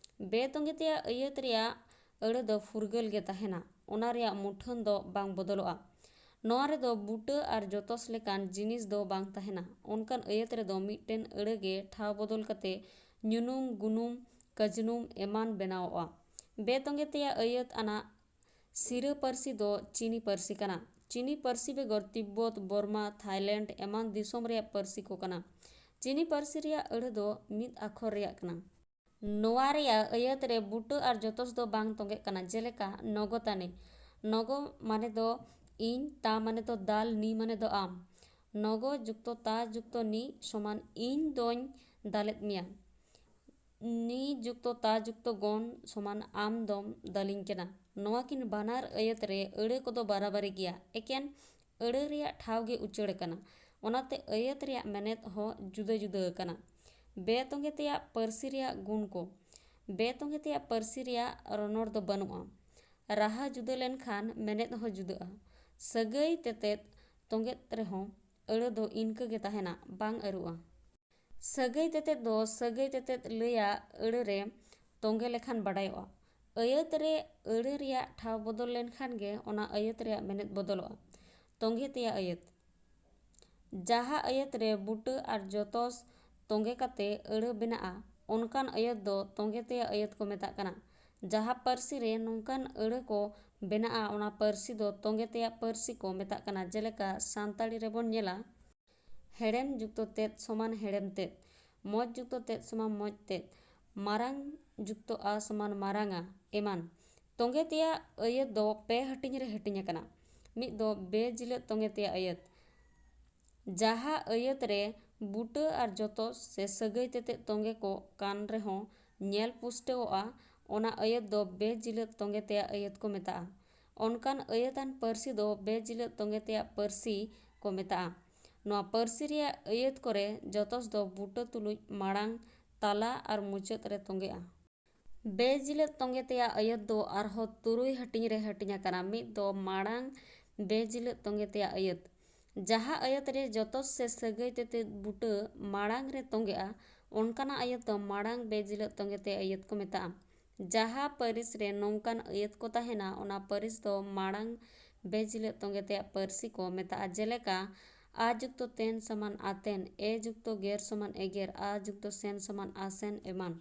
ᱵᱮ ᱛᱚᱸᱜᱮ ᱛᱮᱭᱟᱜ ᱟᱹᱭᱟᱹᱛ ᱨᱮᱭᱟᱜ ᱟᱹᱲᱟᱹ ᱫᱚ ᱯᱷᱩᱨᱜᱟᱹᱞ ᱜᱮ ᱛᱟᱦᱮᱱᱟ᱾ ᱚᱱᱟ ᱨᱮᱭᱟᱜ ᱢᱩᱴᱷᱟᱹᱱ ᱫᱚ ᱵᱟᱝ ᱵᱚᱫᱚᱞᱚᱜᱼᱟ᱾ ᱱᱚᱣᱟ ᱨᱮᱫᱚ ᱵᱩᱴᱟᱹ ᱟᱨ ᱡᱚᱛᱚᱥ ᱞᱮᱠᱟᱱ ᱡᱤᱱᱤᱥ ᱫᱚ ᱵᱟᱝ ᱛᱟᱦᱮᱱᱟ᱾ ᱚᱱᱠᱟᱱ ᱟᱹᱭᱟᱹᱛ ᱨᱮᱫᱚ ᱢᱤᱫᱴᱮᱱ ᱟᱹᱲᱟᱹ ᱜᱮ ᱴᱷᱟᱶ ᱵᱚᱫᱚᱞ ᱠᱟᱛᱮ ᱧᱩᱱᱩᱢ, ᱜᱩᱱᱩᱢ, ᱠᱟᱹᱡᱱᱩᱢ ᱮᱢᱟᱱ ᱵᱮᱱᱟᱣᱚᱜᱼᱟ᱾ ᱵᱮ ᱛᱚᱸᱜᱮ ᱛᱮᱭᱟᱜ ᱟᱹᱭᱟᱹᱛ ᱟᱱᱟᱜ ᱥᱤᱨᱟᱹ ᱯᱟᱹᱨᱥᱤ ᱫᱚ ᱪᱤᱱᱤ ᱯᱟᱹᱨᱥᱤ ᱠᱟᱱᱟ᱾ ᱪᱤᱱᱤ ᱯᱟᱹᱨᱥᱤ ᱵᱮᱜᱚᱨ ᱛᱤᱵᱵᱚᱛ, ᱵᱚᱨᱢᱟ, ᱛᱷᱟᱭᱞᱮᱱᱰ ᱮᱢᱟᱱ ᱫᱤᱥᱚᱢ ᱨᱮᱭᱟᱜ ᱯᱟᱹᱨᱥᱤ ᱠᱚ ᱠᱟᱱᱟ᱾ ᱪᱤᱱᱤ ᱯᱟᱹᱨᱥᱤ ᱨᱮᱭᱟᱜ ᱟᱹᱲᱟᱹ ᱫᱚ ᱢᱤᱫ ᱟᱠᱷᱚᱨ ᱨᱮᱭᱟᱜ ᱠᱟᱱᱟ᱾ ᱱᱚᱣᱟ ᱨᱮᱭᱟᱜ ᱟᱹᱭᱟᱹᱛ ᱨᱮ ᱵᱩᱴᱟᱹ ᱟᱨ ᱡᱚᱛᱚᱥ ᱫᱚ ᱵᱟᱝ ᱛᱚᱸᱜᱮᱜ ᱠᱟᱱᱟ, ᱡᱮᱞᱮᱠᱟ ᱱᱚᱜᱚ ᱛᱟᱱᱮ᱾ ᱱᱚᱜᱚ ᱢᱟᱱᱮ ᱫᱚ ᱤᱧ, ᱛᱟ ᱢᱟᱱᱮ ᱫᱚ ᱫᱟᱞ, ᱱᱤ ᱢᱟᱱᱮ ᱫᱚ ᱟᱢ᱾ ᱱᱚᱜᱚ ᱡᱩᱠᱛᱚ ᱛᱟ ᱡᱩᱠᱛᱚ ᱱᱤ ᱥᱚᱢᱟᱱ ᱤᱧ ᱫᱚᱧ ᱫᱟᱞᱮᱫ ᱢᱮᱭᱟ᱾ ᱱᱤ ᱡᱩᱠᱛᱚ ᱛᱟ ᱡᱩᱠᱛᱚ ᱜᱚᱱ ᱥᱚᱢᱟᱱ ᱟᱢ ᱫᱚᱢ ᱫᱟᱞᱤᱧ ᱠᱟᱱᱟ᱾ ᱱᱚᱣᱟ ᱠᱤᱱ ᱵᱟᱱᱟᱨ ᱟᱹᱭᱟᱹᱛ ᱨᱮ ᱟᱹᱲᱟᱹ ᱠᱚᱫᱚ ᱵᱟᱨᱟᱵᱟᱨᱤ ᱜᱮᱭᱟ, ᱮᱠᱮᱱ ᱟᱹᱲᱟᱹ ᱨᱮᱭᱟᱜ ᱴᱷᱟᱶ ᱜᱮ ᱩᱪᱟᱹᱲ ᱟᱠᱟᱱᱟ᱾ ᱚᱱᱟᱛᱮ ᱟᱹᱭᱟᱹᱛ ᱨᱮᱭᱟᱜ ᱢᱮᱱᱮᱛ ᱦᱚᱸ ᱡᱩᱫᱟᱹ ᱡᱩᱫᱟᱹ ᱟᱠᱟᱱᱟ᱾ ᱵᱮᱼᱛᱚᱸᱜᱮ ᱛᱮᱭᱟᱜ ᱯᱟᱹᱨᱥᱤ ᱨᱮᱭᱟᱜ ᱜᱩᱱ ᱠᱚ᱾ ᱵᱮᱼᱛᱚᱸᱜᱮ ᱛᱮᱭᱟᱜ ᱯᱟᱹᱨᱥᱤ ᱨᱮᱭᱟᱜ ᱨᱚᱱᱚᱲ ᱫᱚ ᱵᱟᱹᱱᱩᱜᱼᱟ᱾ ᱨᱟᱦᱟ ᱡᱩᱫᱟᱹ ᱞᱮᱱᱠᱷᱟᱱ ᱢᱮᱱᱮᱛ ᱦᱚᱸ ᱡᱩᱫᱟᱹᱜᱼᱟ᱾ ᱥᱟᱹᱜᱟᱹᱭ ᱛᱮᱛᱮᱫ ᱛᱚᱸᱜᱮᱫ ᱨᱮᱦᱚᱸ ᱟᱹᱲᱟᱹ ᱫᱚ ᱤᱱᱠᱟᱹ ᱜᱮ ᱛᱟᱦᱮᱱᱟ, ᱵᱟᱝ ᱟᱹᱨᱩᱜᱼᱟ᱾ ᱥᱟᱹᱜᱟᱹᱭ ᱛᱮᱛᱮᱫ ᱫᱚ ᱥᱟᱹᱜᱟᱹᱭ ᱛᱮᱛᱮᱫ ᱞᱟᱹᱭᱟᱜ ᱟᱹᱲᱟᱹ ᱨᱮ ᱛᱚᱸᱜᱮ ᱞᱮᱠᱷᱟᱱ ᱵᱟᱰᱟᱭᱚᱜᱼᱟ᱾ ᱟᱹᱭᱟᱹᱛ ᱨᱮ ᱟᱹᱲᱟᱹ ᱨᱮᱭᱟᱜ ᱴᱷᱟᱶ ᱵᱚᱫᱚᱞ ᱞᱮᱱᱠᱷᱟᱱ ᱜᱮ ᱚᱱᱟ ᱟᱹᱭᱟᱹᱛ ᱨᱮᱭᱟᱜ ᱢᱮᱱᱮᱛ ᱵᱚᱫᱚᱞᱚᱜᱼᱟ᱾ ᱛᱚᱸᱜᱮ ᱛᱮᱭᱟᱜ ᱟᱹᱭᱟᱹᱛ᱾ ᱡᱟᱦᱟᱸ ᱟᱹᱭᱟᱹᱛ ᱨᱮ ᱵᱩᱴᱟᱹ ᱟᱨ ᱡᱚᱛᱚᱥ ᱛᱚᱸᱜᱮ ᱠᱟᱛᱮ ᱟᱹᱲᱟᱹ ᱵᱮᱱᱟᱜᱼᱟ, ᱚᱱᱠᱟᱱ ᱟᱹᱭᱟᱹᱛ ᱫᱚ ᱛᱚᱸᱜᱮ ᱛᱮᱭᱟᱜ ᱟᱹᱭᱟᱹᱛ ᱠᱚ ᱢᱮᱛᱟᱜ ᱠᱟᱱᱟ᱾ ᱡᱟᱦᱟᱸ ᱯᱟᱹᱨᱥᱤ ᱨᱮ ᱱᱚᱝᱠᱟᱱ ᱟᱹᱲᱟᱹ ᱠᱚ ᱵᱮᱱᱟᱜᱼᱟ, ᱚᱱᱟ ᱯᱟᱹᱨᱥᱤ ᱫᱚ ᱛᱚᱸᱜᱮ ᱛᱮᱭᱟᱜ ᱯᱟᱹᱨᱥᱤ ᱠᱚ ᱢᱮᱛᱟᱜ ᱠᱟᱱᱟ᱾ ᱡᱮᱞᱮᱠᱟ, ᱥᱟᱱᱛᱟᱲᱤ ᱨᱮᱵᱚᱱ ᱧᱮᱞᱟ, ᱦᱮᱲᱮᱢ ᱡᱩᱠᱛᱚ ᱛᱮᱫ ᱥᱚᱢᱟᱱ ᱦᱮᱲᱮᱢ ᱛᱮᱫ, ᱢᱚᱡᱽ ᱡᱩᱠᱛᱚ ᱛᱮᱫ ᱥᱚᱢᱟᱱ ᱢᱚᱡᱽ ᱛᱮᱫ, ᱢᱟᱨᱟᱝ ᱡᱩᱠᱛᱚ ᱟ ᱥᱚᱢᱟᱱ ᱢᱟᱨᱟᱝᱟ, ᱮᱢᱟᱱ᱾ ᱛᱚᱸᱜᱮ ᱛᱮᱭᱟᱜ ᱟᱹᱭᱟᱹᱛ ᱫᱚ ᱯᱮ ᱦᱟᱹᱴᱤᱧ ᱨᱮ ᱦᱟᱹᱴᱤᱧ ᱟᱠᱟᱱᱟ᱾ ᱢᱤᱫ ᱫᱚ ᱵᱮᱼᱡᱤᱞᱟᱹᱛ ᱛᱚᱸᱜᱮ ᱛᱮᱭᱟᱜ ᱟᱹᱭᱟᱹᱛ᱾ ᱡᱟᱦᱟᱸ ᱟᱹᱭᱟᱹᱛ ᱨᱮ ᱵᱩᱴᱟᱹ ᱟᱨ ᱡᱚᱛᱚ ᱥᱮ ᱥᱟᱹᱜᱟᱹᱭ ᱛᱮᱛᱮᱫ ᱛᱚᱸᱜᱮ ᱠᱚ ᱠᱟᱱ ᱨᱮᱦᱚᱸ ᱧᱮᱞ ᱯᱩᱥᱴᱟᱹᱣᱚᱜᱼᱟ, ᱚᱱᱟ ᱟᱹᱭᱟᱹᱛ ᱫᱚ ᱵᱮᱼᱡᱤᱞᱟᱹᱛ ᱛᱚᱸᱜᱮ ᱛᱮᱭᱟᱜ ᱟᱹᱭᱟᱹᱛ ᱠᱚ ᱢᱮᱛᱟᱜᱼᱟ᱾ ᱚᱱᱠᱟᱱ ᱟᱹᱭᱟᱹᱛᱟᱱ ᱯᱟᱹᱨᱥᱤ ᱫᱚ ᱵᱮᱼᱡᱤᱞᱟᱹᱛ ᱛᱚᱸᱜᱮ ᱛᱮᱭᱟᱜ ᱯᱟᱹᱨᱥᱤ ᱠᱚ ᱢᱮᱛᱟᱜᱼᱟ᱾ ᱱᱚᱣᱟ ᱯᱟᱹᱨᱥᱤ ᱨᱮᱭᱟᱜ ᱟᱹᱭᱟᱹᱛ ᱠᱚᱨᱮ ᱡᱚᱛᱚᱥ ᱫᱚ ᱵᱩᱴᱟᱹ ᱛᱩᱞᱩᱡ ᱢᱟᱲᱟᱝ, ᱛᱟᱞᱟ ᱟᱨ ᱢᱩᱪᱟᱹᱫ ᱨᱮ ᱛᱚᱸᱜᱮᱜᱼᱟ᱾ ᱵᱮᱼᱡᱤᱞᱟᱹᱛ ᱛᱚᱸᱜᱮ ᱛᱮᱭᱟᱜ ᱟᱹᱭᱟᱹᱛ ᱫᱚ ᱟᱨᱦᱚᱸ ᱛᱩᱨᱩᱭ ᱦᱟᱹᱴᱤᱧ ᱨᱮ ᱦᱟᱹᱴᱤᱧ ᱟᱠᱟᱱᱟ᱾ ᱢᱤᱫ ᱫᱚ ᱢᱟᱲᱟᱝ ᱵᱮᱼᱡᱤᱞᱟᱹᱛ ᱛᱚᱸᱜᱮ ᱛᱮᱭᱟᱜ ᱟᱹᱭᱟᱹᱛ᱾ ᱡᱟᱦᱟᱸ ᱟᱹᱭᱟᱹᱛ ᱨᱮ ᱡᱚᱛᱚᱥ ᱥᱮ ᱥᱟᱹᱜᱟᱹᱭ ᱛᱮᱛᱮᱫ ᱵᱩᱴᱟᱹ ᱢᱟᱲᱟᱝ ᱨᱮ ᱛᱚᱸᱜᱮᱜᱼᱟ, ᱚᱱᱠᱟᱱᱟᱜ ᱟᱹᱭᱟᱹᱛ ᱫᱚ ᱢᱟᱲᱟᱝ ᱵᱮᱼᱡᱤᱞᱟᱹᱛ ᱛᱚᱸᱜᱮ ᱛᱮᱭᱟᱜ ᱟᱹᱭᱟᱹᱛ ᱠᱚ ᱢᱮᱛᱟᱜᱼᱟ᱾ ᱡᱟᱦᱟᱸ ᱯᱟᱹᱨᱤᱥ ᱨᱮ ᱱᱚᱝᱠᱟᱱ ᱟᱹᱭᱟᱹᱛ ᱠᱚ ᱛᱟᱦᱮᱱᱟ, ᱚᱱᱟ ᱯᱟᱹᱨᱤᱥ ᱫᱚ ᱢᱟᱲᱟᱝ ᱵᱮᱼᱡᱤᱞᱟᱹᱛ ᱛᱚᱸᱜᱮ ᱛᱮᱭᱟᱜ ᱯᱟᱹᱨᱥᱤ ᱠᱚ ᱢᱮᱛᱟᱜᱼᱟ᱾ ᱡᱮᱞᱮᱠᱟ, ᱟ ᱡᱩᱠᱛᱚ ᱛᱮᱱ ᱥᱚᱢᱟᱱ ᱟᱛᱮᱱ, ᱮ ᱡᱩᱠᱛᱚ ᱜᱮᱨ ᱥᱚᱢᱟᱱ ᱮᱜᱮᱨ, ᱟ ᱡᱩᱠᱛᱚ ᱥᱮᱱ ᱥᱚᱢᱟᱱ ᱟᱥᱮᱱ, ᱮᱢᱟᱱ᱾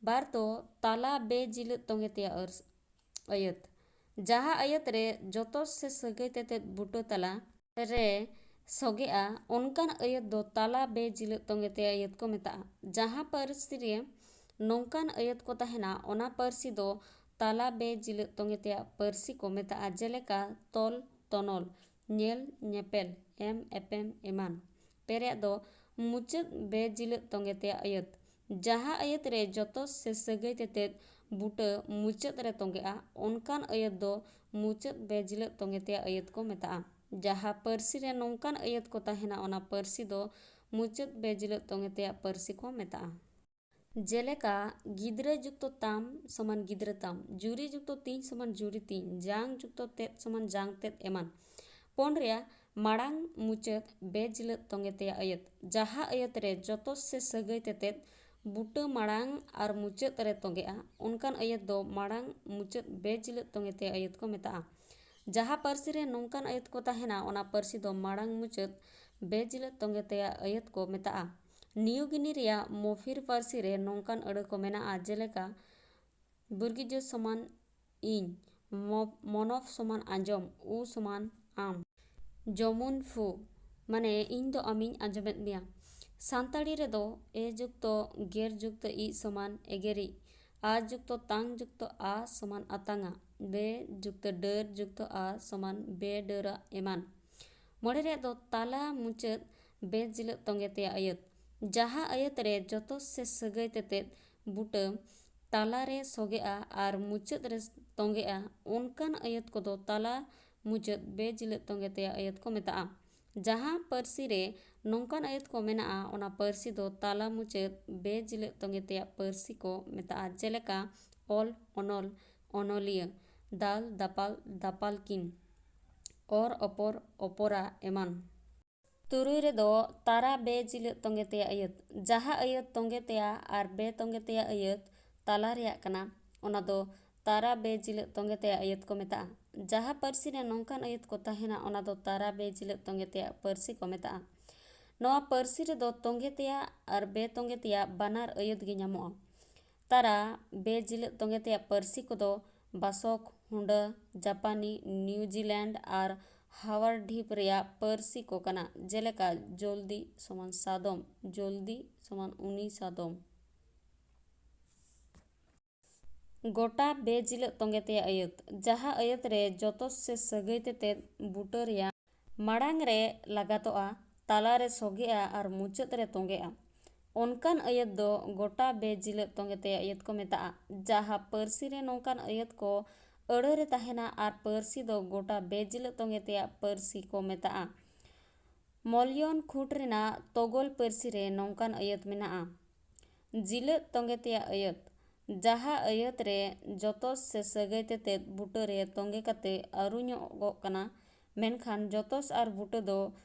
ᱵᱟᱨ ᱫᱚ ᱛᱟᱞᱟ ᱵᱮᱼᱡᱤᱞᱟᱹᱛ ᱛᱚᱸᱜᱮ ᱛᱮᱭᱟᱜ ᱟᱹᱨᱥ-, ᱟᱹᱭᱟᱹᱛ᱾ ᱡᱟᱦᱟᱸ ᱟᱹᱭᱟᱹᱛ ᱨᱮ ᱡᱚᱛᱚ ᱥᱮ ᱥᱟᱹᱜᱟᱹᱭ ᱛᱮᱛᱮᱫ ᱵᱩᱴᱟᱹ ᱛᱟᱞᱟ ᱨᱮ ᱥᱚᱜᱮᱜᱼᱟ, ᱚᱱᱠᱟᱱ ᱟᱹᱭᱟᱹᱛ ᱫᱚ ᱛᱟᱞᱟ ᱵᱮᱼᱡᱤᱞᱟᱹᱛ ᱛᱚᱸᱜᱮ ᱛᱮᱭᱟᱜ ᱟᱹᱭᱟᱹᱛ ᱠᱚ ᱢᱮᱛᱟᱜᱼᱟ᱾ ᱡᱟᱦᱟᱸ ᱯᱟᱹᱨᱥᱤ ᱨᱮ ᱱᱚᱝᱠᱟᱱ ᱟᱹᱭᱟᱹᱛ ᱠᱚ ᱛᱟᱦᱮᱱᱟ, ᱚᱱᱟ ᱯᱟᱹᱨᱥᱤ ᱫᱚ ᱛᱟᱞᱟ ᱵᱮᱼᱡᱤᱞᱟᱹᱛ ᱛᱚᱸᱜᱮ ᱛᱮᱭᱟᱜ ᱯᱟᱹᱨᱥᱤ ᱠᱚ ᱢᱮᱛᱟᱜᱼᱟ, ᱡᱮᱞᱮᱠᱟ, ᱛᱚᱞ, ᱛᱚᱱᱚᱞ, ᱧᱮᱞ, ᱧᱮᱯᱮᱞ, ᱮᱢ, ᱮᱯᱮᱢ, ᱮᱢᱟᱱ᱾ ᱯᱮᱨᱮᱭᱟᱜ ᱫᱚ ᱢᱩᱪᱟᱹᱫ ᱵᱮᱼᱡᱤᱞᱟᱹᱛ ᱛᱚᱸᱜᱮ ᱛᱮᱭᱟᱜ ᱟᱹᱭᱟᱹᱛ᱾ ᱡᱟᱦᱟᱸ ᱟᱹᱭᱟᱹᱛ ᱨᱮ ᱡᱚᱛᱚ ᱥᱮ ᱥᱟᱹᱜᱟᱹᱭ ᱛᱮᱛᱮᱫ ᱵᱩᱴᱟᱹ ᱢᱩᱪᱟᱹᱫ ᱨᱮ ᱛᱚᱸᱜᱮᱜᱼᱟ, ᱚᱱᱠᱟᱱ ᱟᱹᱭᱟᱹᱛ ᱫᱚ ᱢᱩᱪᱟᱹᱫ ᱵᱮᱼᱡᱤᱞᱟᱹᱛ ᱛᱚᱸᱜᱮ ᱛᱮᱭᱟᱜ ᱟᱹᱭᱟᱹᱛ ᱠᱚ ᱢᱮᱛᱟᱜᱼᱟ᱾ ᱡᱟᱦᱟᱸ ᱯᱟᱹᱨᱥᱤ ᱨᱮ ᱱᱚᱝᱠᱟᱱ ᱟᱹᱭᱟᱹᱛ ᱠᱚ ᱛᱟᱦᱮᱱᱟ, ᱚᱱᱟ ᱯᱟᱹᱨᱥᱤ ᱫᱚ ᱢᱩᱪᱟᱹᱫ ᱵᱮᱡᱤᱞᱟᱹᱫ ᱛᱚᱸᱜᱮ ᱛᱮᱭᱟᱜ ᱯᱟᱹᱨᱥᱤ ᱠᱚ ᱢᱮᱛᱟᱜᱼᱟ᱾ ᱡᱮᱞᱮᱠᱟ, ᱜᱤᱫᱽᱨᱟᱹ ᱡᱩᱠᱛᱚ ᱛᱟᱢ ᱥᱚᱢᱟᱱ ᱜᱤᱫᱽᱨᱟᱹ ᱛᱟᱢ, ᱡᱩᱨᱤ ᱡᱩᱠᱛᱚ ᱛᱤᱧ ᱥᱚᱢᱟᱱ ᱡᱩᱨᱤ ᱛᱤᱧ, ᱡᱟᱝ ᱡᱩᱠᱛᱚ ᱛᱮᱫ ᱥᱚᱢᱟᱱ ᱡᱟᱝ ᱛᱮᱫ ᱮᱢᱟᱱ᱾ ᱯᱚᱱ ᱨᱮᱭᱟᱜ ᱢᱟᱲᱟᱝ ᱢᱩᱪᱟᱹᱫ ᱵᱮᱡᱤᱞᱟᱹᱫ ᱛᱚᱸᱜᱮ ᱛᱮᱭᱟᱜ ᱟᱹᱭᱟᱹᱛ, ᱡᱟᱦᱟᱸ ᱟᱹᱭᱟᱹᱛ ᱨᱮ ᱡᱚᱛᱚ ᱥᱮ ᱥᱟᱹᱜᱟᱹᱭ ᱛᱮᱛᱮᱫ ᱵᱩᱴᱟᱹ ᱢᱟᱲᱟᱝ ᱟᱨ ᱢᱩᱪᱟᱹᱫ ᱨᱮ ᱛᱚᱸᱜᱮᱜᱼᱟ, ᱚᱱᱠᱟᱱ ᱟᱹᱭᱟᱹᱛ ᱫᱚ ᱢᱟᱲᱟᱝ ᱢᱩᱪᱟᱹᱫ ᱵᱮᱡᱤᱞᱟᱹᱫ ᱛᱚᱸᱜᱮ ᱛᱮᱭᱟᱜ ᱟᱹᱭᱟᱹᱛ ᱠᱚ ᱢᱮᱛᱟᱜᱼᱟ᱾ ᱡᱟᱦᱟᱸ ᱯᱟᱹᱨᱥᱤ ᱨᱮ ᱱᱚᱝᱠᱟᱱ ᱟᱹᱭᱟᱹᱛ ᱠᱚ ᱛᱟᱦᱮᱱᱟ, ᱚᱱᱟ ᱯᱟᱹᱨᱥᱤ ᱫᱚ ᱢᱟᱲᱟᱝ ᱢᱩᱪᱟᱹᱫ ᱵᱮᱡᱤᱞᱟᱹᱫ ᱛᱚᱸᱜᱮ ᱛᱮᱭᱟᱜ ᱟᱹᱭᱟᱹᱛ ᱠᱚ ᱢᱮᱛᱟᱜᱼᱟ᱾ ᱱᱤᱭᱩ ᱜᱤᱱᱤ ᱨᱮᱭᱟᱜ ᱢᱚᱯᱷᱤᱨ ᱯᱟᱹᱨᱥᱤ ᱨᱮ ᱱᱚᱝᱠᱟᱱ ᱟᱹᱲᱟᱹ ᱠᱚ ᱢᱮᱱᱟᱜᱼᱟ, ᱡᱮᱞᱮᱠᱟ, ᱵᱩᱨᱜᱤᱡᱳ ᱥᱚᱢᱟᱱ ᱤᱧ, ᱢᱚ-, ᱢᱚᱱᱚᱯᱷ ᱥᱚᱢᱟᱱ ᱟᱸᱡᱚᱢ, ᱩ ᱥᱚᱢᱟᱱ ᱟᱢ᱾ ᱡᱚᱢᱩᱱ ᱯᱷᱩ, ᱢᱟᱱᱮ ᱤᱧ ᱫᱚ ᱟᱢᱤᱧ ᱟᱸᱡᱚᱢᱮᱫ ᱢᱮᱭᱟ᱾ ᱥᱟᱱᱛᱟᱲᱤ ᱨᱮᱫᱚ ᱮ ᱡᱩᱠᱛᱚ ᱜᱮᱨ ᱡᱩᱠᱛᱚ ᱤᱡ ᱥᱚᱢᱟᱱ ᱮᱜᱮᱨᱤᱡ, ᱟ ᱡᱩᱠᱛᱚ ᱛᱟᱝ ᱡᱩᱠᱛᱚ ᱟ ᱥᱚᱢᱟᱱ ᱟᱛᱟᱝᱟ, ᱵᱮ ᱡᱩᱠᱛᱚ ᱰᱟᱹᱨ ᱡᱩᱠᱛᱚ ᱟ ᱥᱚᱢᱟᱱ ᱵᱮᱰᱟᱹᱨᱟ ᱮᱢᱟᱱ᱾ ᱢᱚᱬᱮ ᱨᱮᱭᱟᱜ ᱫᱚ ᱛᱟᱞᱟ ᱢᱩᱪᱟᱹᱫ ᱵᱮᱡᱤᱞᱟᱹᱫ ᱛᱚᱸᱜᱮ ᱛᱮᱭᱟᱜ ᱟᱹᱭᱟᱹᱛ, ᱡᱟᱦᱟᱸ ᱟᱹᱭᱟᱹᱛ ᱨᱮ ᱡᱚᱛᱚ ᱥᱮ ᱥᱟᱹᱜᱟᱹᱭ ᱛᱮᱛᱮᱫ ᱵᱩᱴᱟᱹ ᱛᱟᱞᱟ ᱨᱮ ᱥᱚᱜᱮᱜᱼᱟ ᱟᱨ ᱢᱩᱪᱟᱹᱫ ᱨᱮ ᱛᱚᱸᱜᱮᱜᱼᱟ, ᱚᱱᱠᱟᱱ ᱟᱹᱭᱟᱹᱛ ᱠᱚᱫᱚ ᱛᱟᱞᱟ ᱢᱩᱪᱟᱹᱫ ᱵᱮᱡᱤᱞᱟᱹᱫ ᱛᱚᱸᱜᱮ ᱛᱮᱭᱟᱜ ᱟᱹᱭᱟᱹᱛ ᱠᱚ ᱢᱮᱛᱟᱜᱼᱟ᱾ ᱡᱟᱦᱟᱸ ᱯᱟᱹᱨᱥᱤ ᱨᱮ ᱱᱚᱝᱠᱟᱱ ᱟᱹᱭᱟᱹᱛ ᱠᱚ ᱢᱮᱱᱟᱜᱼᱟ, ᱚᱱᱟ ᱯᱟᱹᱨᱥᱤ ᱫᱚ ᱛᱟᱞᱟ ᱢᱩᱪᱟᱹᱫ ᱵᱮᱡᱤᱞᱟᱹᱫ ᱛᱚᱸᱜᱮ ᱛᱮᱭᱟᱜ ᱯᱟᱹᱨᱥᱤ ᱠᱚ ᱢᱮᱛᱟᱜᱼᱟ, ᱡᱮᱞᱮᱠᱟ, ᱚᱞ, ᱚᱱᱚᱞ, ᱚᱱᱚᱞᱤᱭᱟᱹ, ᱫᱟᱞ, ᱫᱟᱯᱟᱞ, ᱫᱟᱯᱟᱞ ᱠᱤᱱ, ᱚᱨ, ᱚᱯᱚᱨ, ᱚᱯᱚᱨᱟ ᱮᱢᱟᱱ᱾ ᱛᱩᱨᱩᱭ ᱨᱮᱫᱚ ᱛᱟᱨᱟ ᱵᱮᱡᱤᱞᱟᱹᱫ ᱛᱚᱸᱜᱮ ᱛᱮᱭᱟᱜ ᱟᱹᱭᱟᱹᱛ, ᱡᱟᱦᱟᱸ ᱟᱹᱭᱟᱹᱛ ᱛᱚᱸᱜᱮ ᱛᱮᱭᱟᱜ ᱟᱨ ᱵᱮ ᱛᱚᱸᱜᱮ ᱛᱮᱭᱟᱜ ᱟᱹᱭᱟᱹᱛ ᱛᱟᱞᱟ ᱨᱮᱭᱟᱜ ᱠᱟᱱᱟ, ᱚᱱᱟ ᱫᱚ ᱛᱟᱨᱟ ᱵᱮᱡᱤᱞᱟᱹᱫ ᱛᱚᱸᱜᱮ ᱛᱮᱭᱟᱜ ᱟᱹᱭᱟᱹᱛ ᱠᱚ ᱢᱮᱛᱟᱜᱼᱟ᱾ ᱡᱟᱦᱟᱸ ᱯᱟᱹᱨᱥᱤ ᱨᱮ ᱱᱚᱝᱠᱟᱱ ᱟᱹᱭᱟᱹᱛ ᱠᱚ ᱛᱟᱦᱮᱱᱟ, ᱚᱱᱟ ᱫᱚ ᱛᱟᱨᱟ ᱵᱮᱡᱤᱞᱟᱹᱫ ᱛᱚᱸᱜᱮ ᱛᱮᱭᱟᱜ ᱯᱟᱹᱨᱥᱤ ᱠᱚ ᱢᱮᱛᱟᱜᱼᱟ᱾ ᱱᱚᱣᱟ ᱯᱟᱹᱨᱥᱤ ᱨᱮᱫᱚ ᱛᱚᱸᱜᱮ ᱛᱮᱭᱟᱜ ᱟᱨ ᱵᱮ ᱛᱚᱸᱜᱮ ᱛᱮᱭᱟᱜ ᱵᱟᱱᱟᱨ ᱟᱹᱭᱟᱹᱛ ᱜᱮ ᱧᱟᱢᱚᱜᱼᱟ᱾ ᱛᱟᱨᱟ ᱵᱮᱡᱤᱞᱟᱹᱫ ᱛᱚᱸᱜᱮ ᱛᱮᱭᱟᱜ ᱯᱟᱹᱨᱥᱤ ᱠᱚᱫᱚ ᱵᱟᱥᱚᱠ, ᱦᱩᱸᱰᱟᱹ, ᱡᱟᱯᱟᱱᱤ, ᱱᱤᱭᱩᱡᱤᱞᱮᱱᱰ ᱟᱨ ᱦᱟᱣᱟᱨ ᱰᱷᱤᱯ ᱨᱮᱭᱟᱜ ᱯᱟᱹᱨᱥᱤ ᱠᱚ ᱠᱟᱱᱟ, ᱡᱮᱞᱮᱠᱟ, ᱡᱚᱞᱫᱤ ᱥᱚᱢᱟᱱ ᱥᱟᱫᱚᱢ, ᱡᱚᱞᱫᱤ ᱥᱚᱢᱟᱱ ᱩᱱᱤ ᱥᱟᱫᱚᱢ᱾ ᱜᱚᱴᱟ ᱵᱮᱡᱤᱞᱟᱹᱫ ᱛᱚᱸᱜᱮ ᱛᱮᱭᱟᱜ ᱟᱹᱭᱟᱹᱛ, ᱡᱟᱦᱟᱸ ᱟᱹᱭᱟᱹᱛ ᱨᱮ ᱡᱚᱛᱚ ᱥᱮ ᱥᱟᱹᱜᱟᱹᱭ ᱛᱮᱛᱮᱫ ᱵᱩᱴᱟᱹ ᱨᱮᱭᱟᱜ ᱢᱟᱲᱟᱝ ᱨᱮ ᱞᱟᱜᱟᱛᱚᱜᱼᱟ, ᱛᱟᱞᱟ ᱨᱮ ᱥᱚᱜᱮᱜᱼᱟ ᱟᱨ ᱢᱩᱪᱟᱹᱫ ᱨᱮ ᱛᱚᱸᱜᱮᱜᱼᱟ, ᱚᱱᱠᱟᱱ ᱟᱹᱭᱟᱹᱛ ᱫᱚ ᱜᱚᱴᱟ ᱵᱮᱡᱤᱞᱟᱹᱫ ᱛᱚᱸᱜᱮ ᱛᱮᱭᱟᱜ ᱟᱹᱭᱟᱹᱛ ᱠᱚ ᱢᱮᱛᱟᱜᱼᱟ᱾ ᱡᱟᱦᱟᱸ ᱯᱟᱹᱨᱥᱤ ᱨᱮ ᱱᱚᱝᱠᱟᱱ ᱟᱹᱭᱟᱹᱛ ᱠᱚ ᱟᱹᱲᱟᱹ ᱨᱮ ᱛᱟᱦᱮᱱᱟ ᱟᱨ ᱯᱟᱹᱨᱥᱤ ᱫᱚ ᱜᱚᱴᱟ ᱵᱮᱼᱡᱤᱞᱟᱹᱛ ᱛᱚᱸᱜᱮ ᱛᱮᱭᱟᱜ ᱯᱟᱹᱨᱥᱤ ᱠᱚ ᱢᱮᱛᱟᱜᱼᱟ᱾ ᱢᱚᱞᱭᱚᱱ ᱠᱷᱩᱸᱴ ᱨᱮᱱᱟᱜ ᱛᱚᱜᱚᱞ ᱯᱟᱹᱨᱥᱤ ᱨᱮ ᱱᱚᱝᱠᱟᱱ ᱟᱹᱭᱟᱹᱛ ᱢᱮᱱᱟᱜᱼᱟ᱾ ᱡᱤᱞᱟᱹᱛ ᱛᱚᱸᱜᱮ ᱛᱮᱭᱟᱜ ᱟᱹᱭᱟᱹᱛ, ᱡᱟᱦᱟᱸ ᱟᱹᱭᱟᱹᱛ ᱨᱮ ᱡᱚᱛᱚᱥ ᱥᱮ ᱥᱟᱹᱜᱟᱹᱭ ᱛᱮᱛᱮᱫ ᱵᱩᱴᱟᱹ ᱨᱮ ᱛᱚᱸᱜᱮ ᱠᱟᱛᱮ ᱟᱹᱨᱩ ᱧᱚᱜᱚᱜ ᱠᱟᱱᱟ, ᱢᱮᱱᱠᱷᱟᱱ ᱡᱚᱛᱚᱥ ᱟᱨ ᱵᱩᱴᱟᱹ ᱫᱚ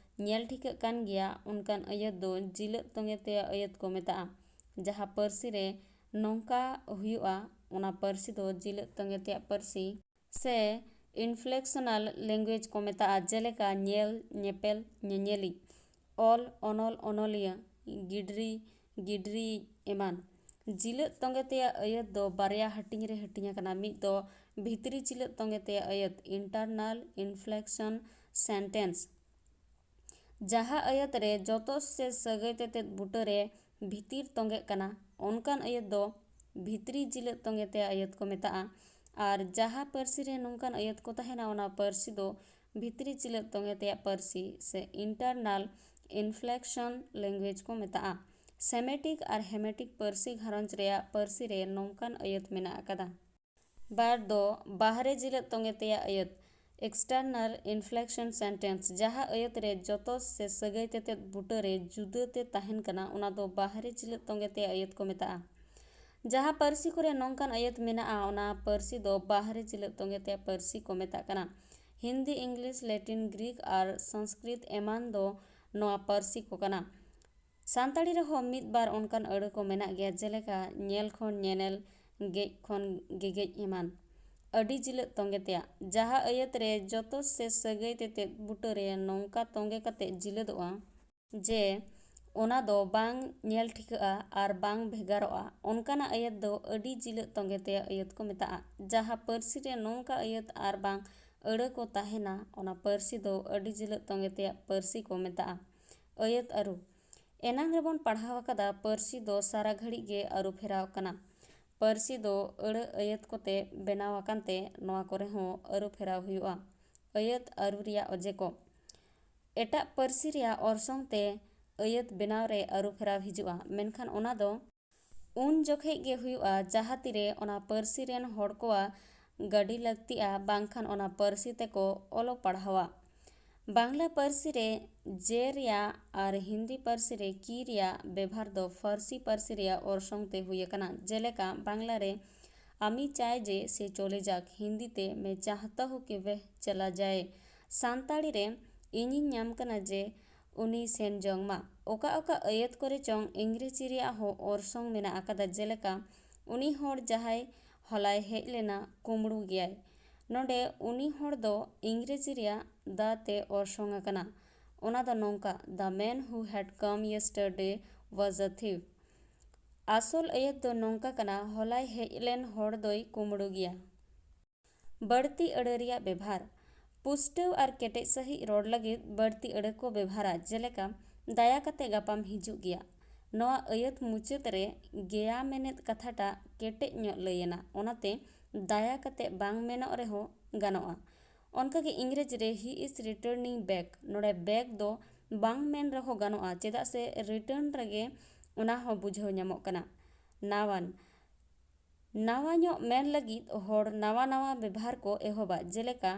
ᱧᱮᱞ ᱴᱷᱤᱠᱟᱹᱜ ᱠᱟᱱ ᱜᱮᱭᱟ, ᱚᱱᱠᱟᱱ ᱟᱹᱭᱟᱹᱛ ᱫᱚ ᱡᱤᱞᱟᱹᱛ ᱛᱚᱸᱜᱮ ᱛᱮᱭᱟᱜ ᱟᱹᱭᱟᱹᱛ ᱠᱚ ᱢᱮᱛᱟᱜᱼᱟ᱾ ᱡᱟᱦᱟᱸ ᱯᱟᱹᱨᱥᱤ ᱨᱮ ᱱᱚᱝᱠᱟ ᱦᱩᱭᱩᱜᱼᱟ, ᱚᱱᱟ ᱯᱟᱹᱨᱥᱤ ᱫᱚ ᱡᱤᱞᱟᱹᱛ ᱛᱚᱸᱜᱮ ᱛᱮᱭᱟᱜ ᱯᱟᱹᱨᱥᱤ ᱥᱮ inflectional language ᱠᱚ ᱢᱮᱛᱟᱜᱼᱟ, ᱡᱮᱞᱮᱠᱟ ᱧᱮᱞ, ᱧᱮᱯᱮᱞ, ᱧᱮᱧᱮᱞᱤᱡ, ᱚᱞ, ᱚᱱᱚᱞ, ᱚᱱᱚᱞᱤᱭᱟᱹ, ᱜᱤᱰᱨᱤ, ᱜᱤᱰᱨᱤᱭᱤᱡ ᱮᱢᱟᱱ᱾ ᱡᱤᱞᱟᱹᱛ ᱛᱚᱸᱜᱮ ᱛᱮᱭᱟᱜ ᱟᱹᱭᱟᱹᱛ ᱫᱚ ᱵᱟᱨᱭᱟ ᱦᱟᱹᱴᱤᱧ ᱨᱮ ᱦᱟᱹᱴᱤᱧ ᱟᱠᱟᱱᱟ, ᱢᱤᱫ ᱫᱚ ᱵᱷᱤᱛᱨᱤ ᱡᱤᱞᱟᱹᱛ ᱛᱚᱸᱜᱮ ᱛᱮᱭᱟᱜ ᱟᱹᱭᱟᱹᱛ, internal inflection sentence, ᱡᱟᱦᱟᱸ ᱟᱹᱭᱟᱹᱛ ᱨᱮ ᱡᱚᱛᱚᱥ ᱥᱮ ᱥᱟᱹᱜᱟᱹᱭ ᱛᱮᱛᱮᱫ ᱵᱩᱴᱟᱹ ᱨᱮ ᱵᱷᱤᱛᱤᱨ ᱛᱚᱸᱜᱮᱜ ᱠᱟᱱᱟ, ᱚᱱᱠᱟᱱ ᱟᱹᱭᱟᱹᱛ ᱫᱚ ᱵᱷᱤᱛᱨᱤ ᱡᱤᱞᱟᱹᱛ ᱛᱚᱸᱜᱮ ᱛᱮᱭᱟᱜ ᱟᱹᱭᱟᱹᱛ ᱠᱚ ᱢᱮᱛᱟᱜᱼᱟ᱾ ᱟᱨ ᱡᱟᱦᱟᱸ ᱯᱟᱹᱨᱥᱤ ᱨᱮ ᱱᱚᱝᱠᱟᱱ ᱟᱹᱭᱟᱹᱛ ᱠᱚ ᱛᱟᱦᱮᱱᱟ, ᱚᱱᱟ ᱯᱟᱹᱨᱥᱤ ᱫᱚ ᱵᱷᱤᱛᱨᱤ ᱡᱤᱞᱟᱹᱛ ᱛᱚᱸᱜᱮ ᱛᱮᱭᱟᱜ ᱯᱟᱹᱨᱥᱤ ᱥᱮ internal inflection language ᱠᱚ ᱢᱮᱛᱟᱜᱼᱟ᱾ Semitic ᱟᱨ Hamitic ᱯᱟᱹᱨᱥᱤ ᱜᱷᱟᱨᱚᱸᱡᱽ ᱨᱮᱭᱟᱜ ᱯᱟᱹᱨᱥᱤ ᱨᱮ ᱱᱚᱝᱠᱟᱱ ᱟᱹᱭᱟᱹᱛ ᱢᱮᱱᱟᱜ ᱟᱠᱟᱫᱟ᱾ ᱵᱟᱨ ᱫᱚ ᱵᱟᱦᱨᱮ ᱡᱤᱞᱟᱹᱛ ᱛᱚᱸᱜᱮ ᱛᱮᱭᱟᱜ ᱟᱹᱭᱟᱹᱛ, external inflection sentence, ᱡᱟᱦᱟᱸ ᱟᱹᱭᱟᱹᱛ ᱨᱮ ᱡᱚᱛᱚᱥ ᱥᱮ ᱥᱟᱹᱜᱟᱹᱭ ᱛᱮᱛᱮᱫ ᱵᱩᱴᱟᱹ ᱨᱮ ᱡᱩᱫᱟᱹ ᱛᱮ ᱛᱟᱦᱮᱱ ᱠᱟᱱᱟ, ᱚᱱᱟ ᱫᱚ ᱵᱟᱦᱨᱮ ᱡᱤᱞᱟᱹᱛ ᱛᱚᱸᱜᱮ ᱛᱮᱭᱟᱜ ᱟᱹᱭᱟᱹᱛ ᱠᱚ ᱢᱮᱛᱟᱜᱼᱟ᱾ ᱡᱟᱦᱟᱸ ᱯᱟᱹᱨᱥᱤ ᱠᱚᱨᱮ ᱱᱚᱝᱠᱟᱱ ᱟᱹᱭᱟᱹᱛ ᱢᱮᱱᱟᱜᱼᱟ, ᱚᱱᱟ ᱯᱟᱹᱨᱥᱤ ᱫᱚ ᱵᱟᱦᱨᱮ ᱡᱤᱞᱟᱹᱛ ᱛᱚᱸᱜᱮ ᱛᱮᱭᱟᱜ ᱯᱟᱹᱨᱥᱤ ᱠᱚ ᱢᱮᱛᱟᱜ ᱠᱟᱱᱟ᱾ ᱦᱤᱱᱫᱤ, ᱤᱝᱞᱤᱥ, ᱞᱮᱴᱤᱱ, ᱜᱨᱤᱠ ᱟᱨ ᱥᱚᱝᱥᱠᱨᱤᱛ ᱮᱢᱟᱱ ᱫᱚ ᱱᱚᱣᱟ ᱯᱟᱹᱨᱥᱤ ᱠᱚ ᱠᱟᱱᱟ᱾ ᱥᱟᱱᱛᱟᱲᱤ ᱨᱮᱦᱚᱸ ᱢᱤᱫ ᱵᱟᱨ ᱚᱱᱠᱟᱱ ᱟᱹᱲᱟᱹ ᱠᱚ ᱢᱮᱱᱟᱜ ᱜᱮᱭᱟ, ᱡᱮᱞᱮᱠᱟ ᱧᱮᱞ ᱠᱷᱚᱱ ᱧᱮᱱᱮᱞ, ᱜᱮᱡ ᱠᱷᱚᱱ ᱜᱮᱜᱮᱡ ᱮᱢᱟᱱ᱾ ᱟᱹᱰᱤ ᱡᱤᱞᱟᱹᱛ ᱛᱚᱸᱜᱮ ᱛᱮᱭᱟᱜ, ᱡᱟᱦᱟᱸ ᱟᱹᱭᱟᱹᱛ ᱨᱮ ᱡᱚᱛᱚ ᱥᱮ ᱥᱟᱹᱜᱟᱹᱭ ᱛᱮᱛᱮᱫ ᱵᱩᱴᱟᱹ ᱨᱮ ᱱᱚᱝᱠᱟ ᱛᱚᱸᱜᱮ ᱠᱟᱛᱮ ᱡᱤᱞᱟᱹᱫᱚᱜᱼᱟ ᱡᱮ ᱚᱱᱟ ᱫᱚ ᱵᱟᱝ ᱧᱮᱞ ᱴᱷᱤᱠᱟᱹᱜᱼᱟ ᱟᱨ ᱵᱟᱝ ᱵᱷᱮᱜᱟᱨᱚᱜᱼᱟ, ᱚᱱᱠᱟᱱᱟᱜ ᱟᱹᱭᱟᱹᱛ ᱫᱚ ᱟᱹᱰᱤ ᱡᱤᱞᱟᱹᱛ ᱛᱚᱸᱜᱮ ᱛᱮᱭᱟᱜ ᱟᱹᱭᱟᱹᱛ ᱠᱚ ᱢᱮᱛᱟᱜᱼᱟ᱾ ᱡᱟᱦᱟᱸ ᱯᱟᱹᱨᱥᱤ ᱨᱮ ᱱᱚᱝᱠᱟ ᱟᱹᱭᱟᱹᱛ ᱟᱨ ᱵᱟᱝ ᱟᱹᱲᱟᱹ ᱠᱚ ᱛᱟᱦᱮᱱᱟ, ᱚᱱᱟ ᱯᱟᱹᱨᱥᱤ ᱫᱚ ᱟᱹᱰᱤ ᱡᱤᱞᱟᱹᱛ ᱛᱚᱸᱜᱮ ᱛᱮᱭᱟᱜ ᱯᱟᱹᱨᱥᱤ ᱠᱚ ᱢᱮᱛᱟᱜᱼᱟ᱾ ᱟᱹᱭᱟᱹᱛ ᱟᱹᱨᱩ᱾ ᱮᱱᱟᱝ ᱨᱮᱵᱚᱱ ᱯᱟᱲᱦᱟᱣ ᱟᱠᱟᱫᱟ, ᱯᱟᱹᱨᱥᱤ ᱫᱚ ᱥᱟᱨᱟ ᱜᱷᱟᱹᱲᱤᱡ ᱜᱮ ᱟᱹᱨᱩ ᱯᱷᱮᱨᱟᱣ ᱠᱟᱱᱟ᱾ ᱯᱟᱹᱨᱥᱤ ᱫᱚ ᱟᱹᱲᱟᱹ ᱟᱹᱭᱟᱹᱛ ᱠᱚᱛᱮ ᱵᱮᱱᱟᱣ ᱟᱠᱟᱱ ᱛᱮ ᱱᱚᱣᱟ ᱠᱚᱨᱮ ᱦᱚᱸ ᱟᱹᱨᱩ ᱯᱷᱮᱨᱟᱣ ᱦᱩᱭᱩᱜᱼᱟ᱾ ᱟᱹᱭᱟᱹᱛ ᱟᱹᱨᱩ ᱨᱮᱭᱟᱜ ᱚᱡᱮ ᱠᱚ᱾ ᱮᱴᱟᱜ ᱯᱟᱹᱨᱥᱤ ᱨᱮᱭᱟᱜ ᱚᱨᱥᱚᱝ ᱛᱮ ᱟᱹᱭᱟᱹᱛ ᱵᱮᱱᱟᱣ ᱨᱮ ᱟᱹᱨᱩ ᱯᱷᱮᱨᱟᱣ ᱦᱤᱡᱩᱜᱼᱟ, ᱢᱮᱱᱠᱷᱟᱱ ᱚᱱᱟ ᱫᱚ ᱩᱱ ᱡᱚᱠᱷᱮᱡ ᱜᱮ ᱦᱩᱭᱩᱜᱼᱟ, ᱡᱟᱦᱟᱸ ᱛᱤᱨᱮ ᱚᱱᱟ ᱯᱟᱹᱨᱥᱤ ᱨᱮᱱ ᱦᱚᱲ ᱠᱚᱣᱟᱜ ᱜᱟᱹᱰᱤ ᱞᱟᱹᱠᱛᱤᱜᱼᱟ, ᱵᱟᱝᱠᱷᱟᱱ ᱚᱱᱟ ᱯᱟᱹᱨᱥᱤ ᱛᱮᱠᱚ ᱚᱞᱚᱜ ᱯᱟᱲᱦᱟᱣᱟ᱾ ᱵᱟᱝᱞᱟ ᱯᱟᱹᱨᱥᱤ ᱨᱮ ᱡᱮ ᱨᱮᱭᱟᱜ ᱟᱨ ᱦᱤᱱᱫᱤ ᱯᱟᱹᱨᱥᱤ ᱨᱮ ᱠᱤ ᱨᱮᱭᱟᱜ ᱵᱮᱵᱷᱟᱨ ᱫᱚ ᱯᱷᱟᱨᱥᱤ ᱯᱟᱹᱨᱥᱤ ᱨᱮᱭᱟᱜ ᱚᱨᱥᱚᱝ ᱛᱮ ᱦᱩᱭ ᱟᱠᱟᱱᱟ, ᱡᱮᱞᱮᱠᱟ ᱵᱟᱝᱞᱟ ᱨᱮ "ᱟᱢᱤ ᱪᱟᱭ ᱡᱮ ᱥᱮ ᱪᱚᱞᱮ ᱡᱟᱠ", ᱦᱤᱱᱫᱤ ᱛᱮ "ᱢᱮ ᱪᱟᱦᱛᱟ ᱦᱩ ᱠᱤ ᱵᱮᱦ ᱪᱟᱞᱟ ᱡᱟᱭᱮ", ᱥᱟᱱᱛᱟᱲᱤ ᱨᱮ "ᱤᱧᱤᱧ ᱧᱟᱢ ᱠᱟᱱᱟ ᱡᱮ ᱩᱱᱤ ᱥᱮᱱ ᱡᱚᱝ ᱢᱟ"᱾ ᱚᱠᱟ ᱚᱠᱟ ᱟᱹᱭᱟᱹᱛ ᱠᱚᱨᱮ ᱪᱚᱝ ᱤᱝᱨᱮᱡᱤ ᱨᱮᱭᱟᱜ ᱦᱚᱸ ᱚᱨᱥᱚᱝ ᱢᱮᱱᱟᱜ ᱟᱠᱟᱫᱟ, ᱡᱮᱞᱮᱠᱟ "ᱩᱱᱤ ᱦᱚᱲ ᱡᱟᱦᱟᱸᱭ ᱦᱚᱞᱟᱭ ᱦᱮᱡ ᱞᱮᱱᱟ ᱠᱩᱢᱵᱽᱲᱩ ᱜᱮᱭᱟᱭ"᱾ ᱱᱚᱰᱮ "ᱩᱱᱤ ᱦᱚᱲ" ᱫᱚ ᱤᱝᱨᱮᱡᱤ ᱨᱮᱭᱟᱜ "the" ᱛᱮ ᱚᱨᱥᱚᱝ ᱟᱠᱟᱱᱟ᱾ ᱚᱱᱟ ᱫᱚ ᱱᱚᱝᱠᱟ: "The man who had come yesterday was a thief". ᱟᱥᱚᱞ ᱟᱹᱭᱟᱹᱛ ᱫᱚ ᱱᱚᱝᱠᱟ ᱠᱟᱱᱟ: "ᱦᱚᱞᱟᱭ ᱦᱮᱡ ᱞᱮᱱ ᱦᱚᱲ ᱫᱚᱭ ᱠᱩᱢᱵᱽᱲᱩ ᱜᱮᱭᱟ"᱾ ᱵᱟᱹᱲᱛᱤ ᱟᱹᱲᱟᱹ ᱨᱮᱭᱟᱜ ᱵᱮᱵᱷᱟᱨ᱾ ᱯᱩᱥᱴᱟᱹᱣ ᱟᱨ ᱠᱮᱴᱮᱡ ᱥᱟᱹᱦᱤᱡ ᱨᱚᱲ ᱞᱟᱹᱜᱤᱫ ᱵᱟᱹᱲᱛᱤ ᱟᱹᱲᱟᱹ ᱠᱚ ᱵᱮᱵᱷᱟᱨᱟ, ᱡᱮᱞᱮᱠᱟ "ᱫᱟᱭᱟ ᱠᱟᱛᱮ ᱜᱟᱯᱟᱢ ᱦᱤᱡᱩᱜ ᱜᱮᱭᱟ"᱾ ᱱᱚᱣᱟ ᱟᱹᱭᱟᱹᱛ ᱢᱩᱪᱟᱹᱫ ᱨᱮ "ᱜᱮᱭᱟ" ᱢᱮᱱᱮᱫ ᱠᱟᱛᱷᱟᱴᱟᱜ ᱠᱮᱴᱮᱡ ᱧᱚᱜ ᱞᱟᱹᱭ ᱮᱱᱟ, ᱚᱱᱟᱛᱮ "ᱫᱟᱭᱟ ᱠᱟᱛᱮ" ᱵᱟᱝ ᱢᱮᱱᱚᱜ ᱨᱮᱦᱚᱸ ᱜᱟᱱᱚᱜᱼᱟ᱾ ᱚᱱᱠᱟᱜᱮ ᱤᱝᱨᱮᱡᱤ ᱨᱮ "He is returning back", ᱱᱚᱰᱮ "back" ᱫᱚ ᱵᱟᱝ ᱢᱮᱱ ᱨᱮᱦᱚᱸ ᱜᱟᱱᱚᱜᱼᱟ, ᱪᱮᱫᱟᱜ ᱥᱮ "return" ᱨᱮᱜᱮ ᱚᱱᱟ ᱦᱚᱸ ᱵᱩᱡᱷᱟᱹᱣ ᱧᱟᱢᱚᱜ ᱠᱟᱱᱟ᱾ ᱱᱟᱣᱟᱱ, ᱱᱟᱣᱟ ᱧᱚᱜ ᱢᱮᱱ ᱞᱟᱹᱜᱤᱫ ᱦᱚᱲ ᱱᱟᱣᱟ ᱱᱟᱣᱟ ᱵᱮᱵᱷᱟᱨ ᱠᱚ ᱮᱦᱚᱵᱟ, ᱡᱮᱞᱮᱠᱟ,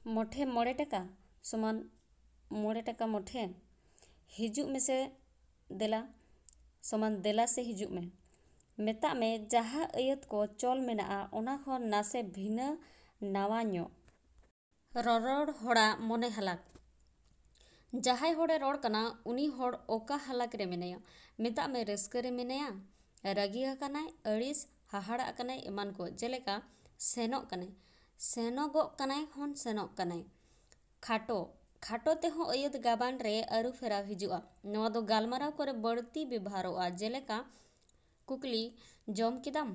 "ᱢᱚᱴᱷᱮ ᱢᱚᱬᱮ ᱴᱟᱠᱟ ᱥᱚᱢᱟᱱ ᱢᱚᱬᱮ ᱴᱟᱠᱟ ᱢᱚᱴᱷᱮ", "ᱦᱤᱡᱩᱜ ᱢᱮᱥᱮ ᱫᱮᱞᱟ" ᱥᱚᱢᱟᱱ "ᱫᱮᱞᱟ ᱥᱮ ᱦᱤᱡᱩᱜ ᱢᱮ"᱾ ᱢᱮᱛᱟᱜ ᱢᱮ, ᱡᱟᱦᱟᱸ ᱟᱹᱭᱟᱹᱛ ᱠᱚ ᱪᱚᱞ ᱢᱮᱱᱟᱜᱼᱟ, ᱚᱱᱟ ᱠᱷᱚᱱ ᱱᱟᱥᱮ ᱵᱷᱤᱱᱟᱹ, ᱱᱟᱣᱟ ᱧᱚᱜ᱾ ᱨᱚᱨᱚᱲ ᱦᱚᱲᱟᱜ ᱢᱚᱱᱮ ᱦᱟᱞᱟᱠ᱾ ᱡᱟᱦᱟᱸᱭ ᱦᱚᱲᱮ ᱨᱚᱲ ᱠᱟᱱᱟ, ᱩᱱᱤ ᱦᱚᱲ ᱚᱠᱟ ᱦᱟᱞᱟᱠ ᱨᱮ ᱢᱮᱱᱟᱭᱟ? ᱢᱮᱛᱟᱜ ᱢᱮ, ᱨᱟᱹᱥᱠᱟᱹ ᱨᱮ ᱢᱮᱱᱟᱭᱟ, ᱨᱟᱹᱜᱤ ᱟᱠᱟᱱᱟᱭ, ᱟᱹᱲᱤᱥ, ᱦᱟᱦᱟᱲᱟᱜ ᱠᱟᱱᱟᱭ, ᱮᱢᱟᱱ ᱠᱚ᱾ ᱡᱮᱞᱮᱠᱟ, ᱥᱮᱱᱚᱜ ᱠᱟᱱᱟᱭ, ᱥᱮᱱᱚᱜᱚᱜ ᱠᱟᱱᱟᱭ ᱠᱷᱚᱱ ᱥᱮᱱᱚᱜ ᱠᱟᱱᱟᱭ᱾ ᱠᱷᱟᱴᱚ, ᱠᱷᱟᱴᱚ ᱛᱮᱦᱚᱸ ᱟᱹᱭᱟᱹᱛ ᱜᱟᱵᱟᱱ ᱨᱮ ᱟᱹᱨᱩ ᱯᱷᱮᱨᱟᱣ ᱦᱤᱡᱩᱜᱼᱟ᱾ ᱱᱚᱣᱟ ᱫᱚ ᱜᱟᱞᱢᱟᱨᱟᱣ ᱠᱚᱨᱮ ᱵᱟᱹᱲᱛᱤ ᱵᱮᱵᱷᱟᱨᱚᱜᱼᱟ, ᱡᱮᱞᱮᱠᱟ, ᱠᱩᱠᱞᱤ, "ᱡᱚᱢ ᱠᱮᱫᱟᱢ?"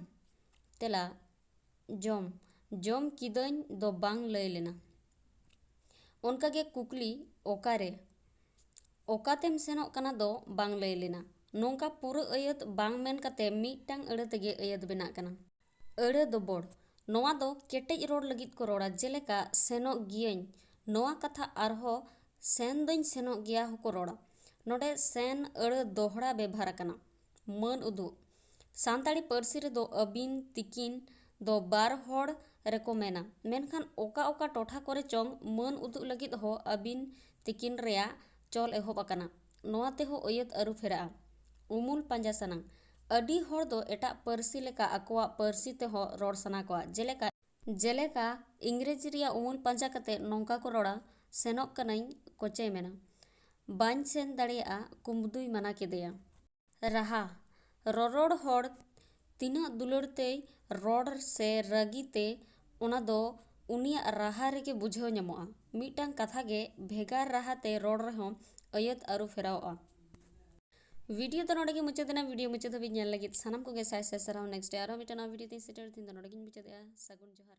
ᱛᱮᱞᱟ, "ᱡᱚᱢ, ᱡᱚᱢ ᱠᱤᱫᱟᱹᱧ" ᱫᱚ ᱵᱟᱝ ᱞᱟᱹᱭ ᱞᱮᱱᱟ᱾ ᱚᱱᱠᱟᱜᱮ ᱠᱩᱠᱞᱤ, "ᱚᱠᱟᱨᱮ?" "ᱚᱠᱟᱛᱮᱢ ᱥᱮᱱᱚᱜ ᱠᱟᱱᱟ" ᱫᱚ ᱵᱟᱝ ᱞᱟᱹᱭ ᱞᱮᱱᱟ᱾ ᱱᱚᱝᱠᱟ ᱯᱩᱨᱟᱹ ᱟᱹᱭᱟᱹᱛ ᱵᱟᱝ ᱢᱮᱱ ᱠᱟᱛᱮ ᱢᱤᱫᱴᱟᱝ ᱟᱹᱲᱟᱹ ᱛᱮᱜᱮ ᱟᱹᱭᱟᱹᱛ ᱵᱮᱱᱟᱜ ᱠᱟᱱᱟ᱾ ᱟᱹᱲᱟᱹ ᱫᱚᱵᱚᱲ᱾ ᱱᱚᱣᱟ ᱫᱚ ᱠᱮᱴᱮᱡ ᱨᱚᱲ ᱞᱟᱹᱜᱤᱫ ᱠᱚ ᱨᱚᱲᱟ, ᱡᱮᱞᱮᱠᱟ, "ᱥᱮᱱᱚᱜ ᱜᱤᱭᱟᱹᱧ", ᱱᱚᱣᱟ ᱠᱟᱛᱷᱟ ᱟᱨᱦᱚᱸ "ᱥᱮᱱ ᱫᱚᱧ ᱥᱮᱱᱚᱜ ᱜᱮᱭᱟ" ᱦᱚᱸᱠᱚ ᱨᱚᱲᱟ᱾ ᱱᱚᱰᱮ "ᱥᱮᱱ" ᱟᱹᱲᱟᱹ ᱫᱚᱦᱲᱟ ᱵᱮᱵᱷᱟᱨ ᱟᱠᱟᱱᱟ᱾ ᱢᱟᱹᱱ ᱩᱫᱩᱜ᱾ ᱥᱟᱱᱛᱟᱲᱤ ᱯᱟᱹᱨᱥᱤ ᱨᱮᱫᱚ ᱟᱹᱵᱤᱱ, ᱛᱤᱠᱤᱱ, ᱫᱚ ᱵᱟᱨ ᱦᱚᱲ ᱨᱮᱠᱚ ᱢᱮᱱᱟ, ᱢᱮᱱᱠᱷᱟᱱ ᱚᱠᱟ ᱚᱠᱟ ᱴᱚᱴᱷᱟ ᱠᱚᱨᱮ ᱪᱚᱝ ᱢᱟᱹᱱ ᱩᱫᱩᱜ ᱞᱟᱹᱜᱤᱫ ᱦᱚᱸ ᱟᱹᱵᱤᱱ ᱛᱤᱠᱤᱱ ᱨᱮᱭᱟᱜ ᱪᱚᱞ ᱮᱦᱚᱵ ᱟᱠᱟᱱᱟ᱾ ᱱᱚᱣᱟ ᱛᱮᱦᱚᱸ ᱟᱹᱭᱟᱹᱛ ᱟᱹᱨᱩ ᱯᱷᱮᱨᱟᱜᱼᱟ᱾ ᱩᱢᱩᱞ ᱯᱟᱸᱡᱟ ᱥᱟᱱᱟᱝ᱾ ᱟᱹᱰᱤ ᱦᱚᱲ ᱫᱚ ᱮᱴᱟᱜ ᱯᱟᱹᱨᱥᱤ ᱞᱮᱠᱟ ᱟᱠᱚᱣᱟᱜ ᱯᱟᱹᱨᱥᱤ ᱛᱮᱦᱚᱸ ᱨᱚᱲ ᱥᱟᱱᱟ ᱠᱚᱣᱟ, ᱡᱮᱞᱮᱠᱟ, ᱡᱮᱞᱮᱠᱟ ᱤᱝᱨᱮᱡᱤ ᱨᱮᱭᱟᱜ ᱩᱢᱩᱞ ᱯᱟᱸᱡᱟ ᱠᱟᱛᱮ ᱱᱚᱝᱠᱟ ᱠᱚ ᱨᱚᱲᱟ, "ᱥᱮᱱᱚᱜ ᱠᱟᱹᱱᱟᱹᱧ", ᱠᱚᱪᱮᱭ ᱢᱮᱱᱟ᱾ "ᱵᱟᱹᱧ ᱥᱮᱱ ᱫᱟᱲᱮᱭᱟᱜᱼᱟ", ᱠᱩᱢᱵᱽᱫᱩᱭ ᱢᱟᱱᱟ ᱠᱮᱫᱮᱭᱟ᱾ ᱨᱟᱦᱟ᱾ ᱨᱚᱨᱚᱲ ᱦᱚᱲ ᱛᱤᱱᱟᱹᱜ ᱫᱩᱞᱟᱹᱲ ᱛᱮᱭ ᱨᱚᱲ ᱥᱮ ᱨᱟᱹᱜᱤ ᱛᱮ, ᱚᱱᱟ ᱫᱚ ᱩᱱᱤᱭᱟᱜ ᱨᱟᱦᱟ ᱨᱮᱜᱮ ᱵᱩᱡᱷᱟᱹᱣ ᱧᱟᱢᱚᱜᱼᱟ᱾ ᱢᱤᱫᱴᱟᱝ ᱠᱟᱛᱷᱟ ᱜᱮ ᱵᱷᱮᱜᱟᱨ ᱨᱟᱦᱟ ᱛᱮ ᱨᱚᱲ ᱨᱮᱦᱚᱸ ᱟᱹᱭᱟᱹᱛ ᱟᱹᱨᱩ ᱯᱷᱮᱨᱟᱣᱚᱜᱼᱟ᱾ ᱵᱷᱤᱰᱤᱭᱳ ᱫᱚ ᱱᱚᱰᱮ ᱜᱮ ᱢᱩᱪᱟᱹᱫ ᱮᱱᱟ᱾ ᱵᱷᱤᱰᱤᱭᱳ ᱢᱩᱪᱟᱹᱫ ᱫᱷᱟᱹᱵᱤᱡ ᱧᱮᱞ ᱞᱟᱹᱜᱤᱫ ᱥᱟᱱᱟᱢ ᱠᱚᱜᱮ ᱥᱟᱭ ᱥᱟᱭ ᱥᱟᱨᱦᱟᱣ᱾ ᱱᱮᱠᱥᱴ ᱰᱮ ᱟᱨᱦᱚᱸ ᱢᱤᱫᱴᱟᱝ ᱱᱟᱣᱟ ᱵᱷᱤᱰᱤᱭᱳ ᱛᱤᱧ ᱥᱮᱴᱮᱨ᱾ ᱛᱮᱦᱮᱧ ᱫᱚ ᱱᱚᱰᱮ ᱜᱤᱧ ᱢᱩᱪᱟᱹᱫᱮᱜᱼᱟ᱾ ᱥᱟᱹᱜᱩᱱ ᱡᱚᱦᱟᱨ᱾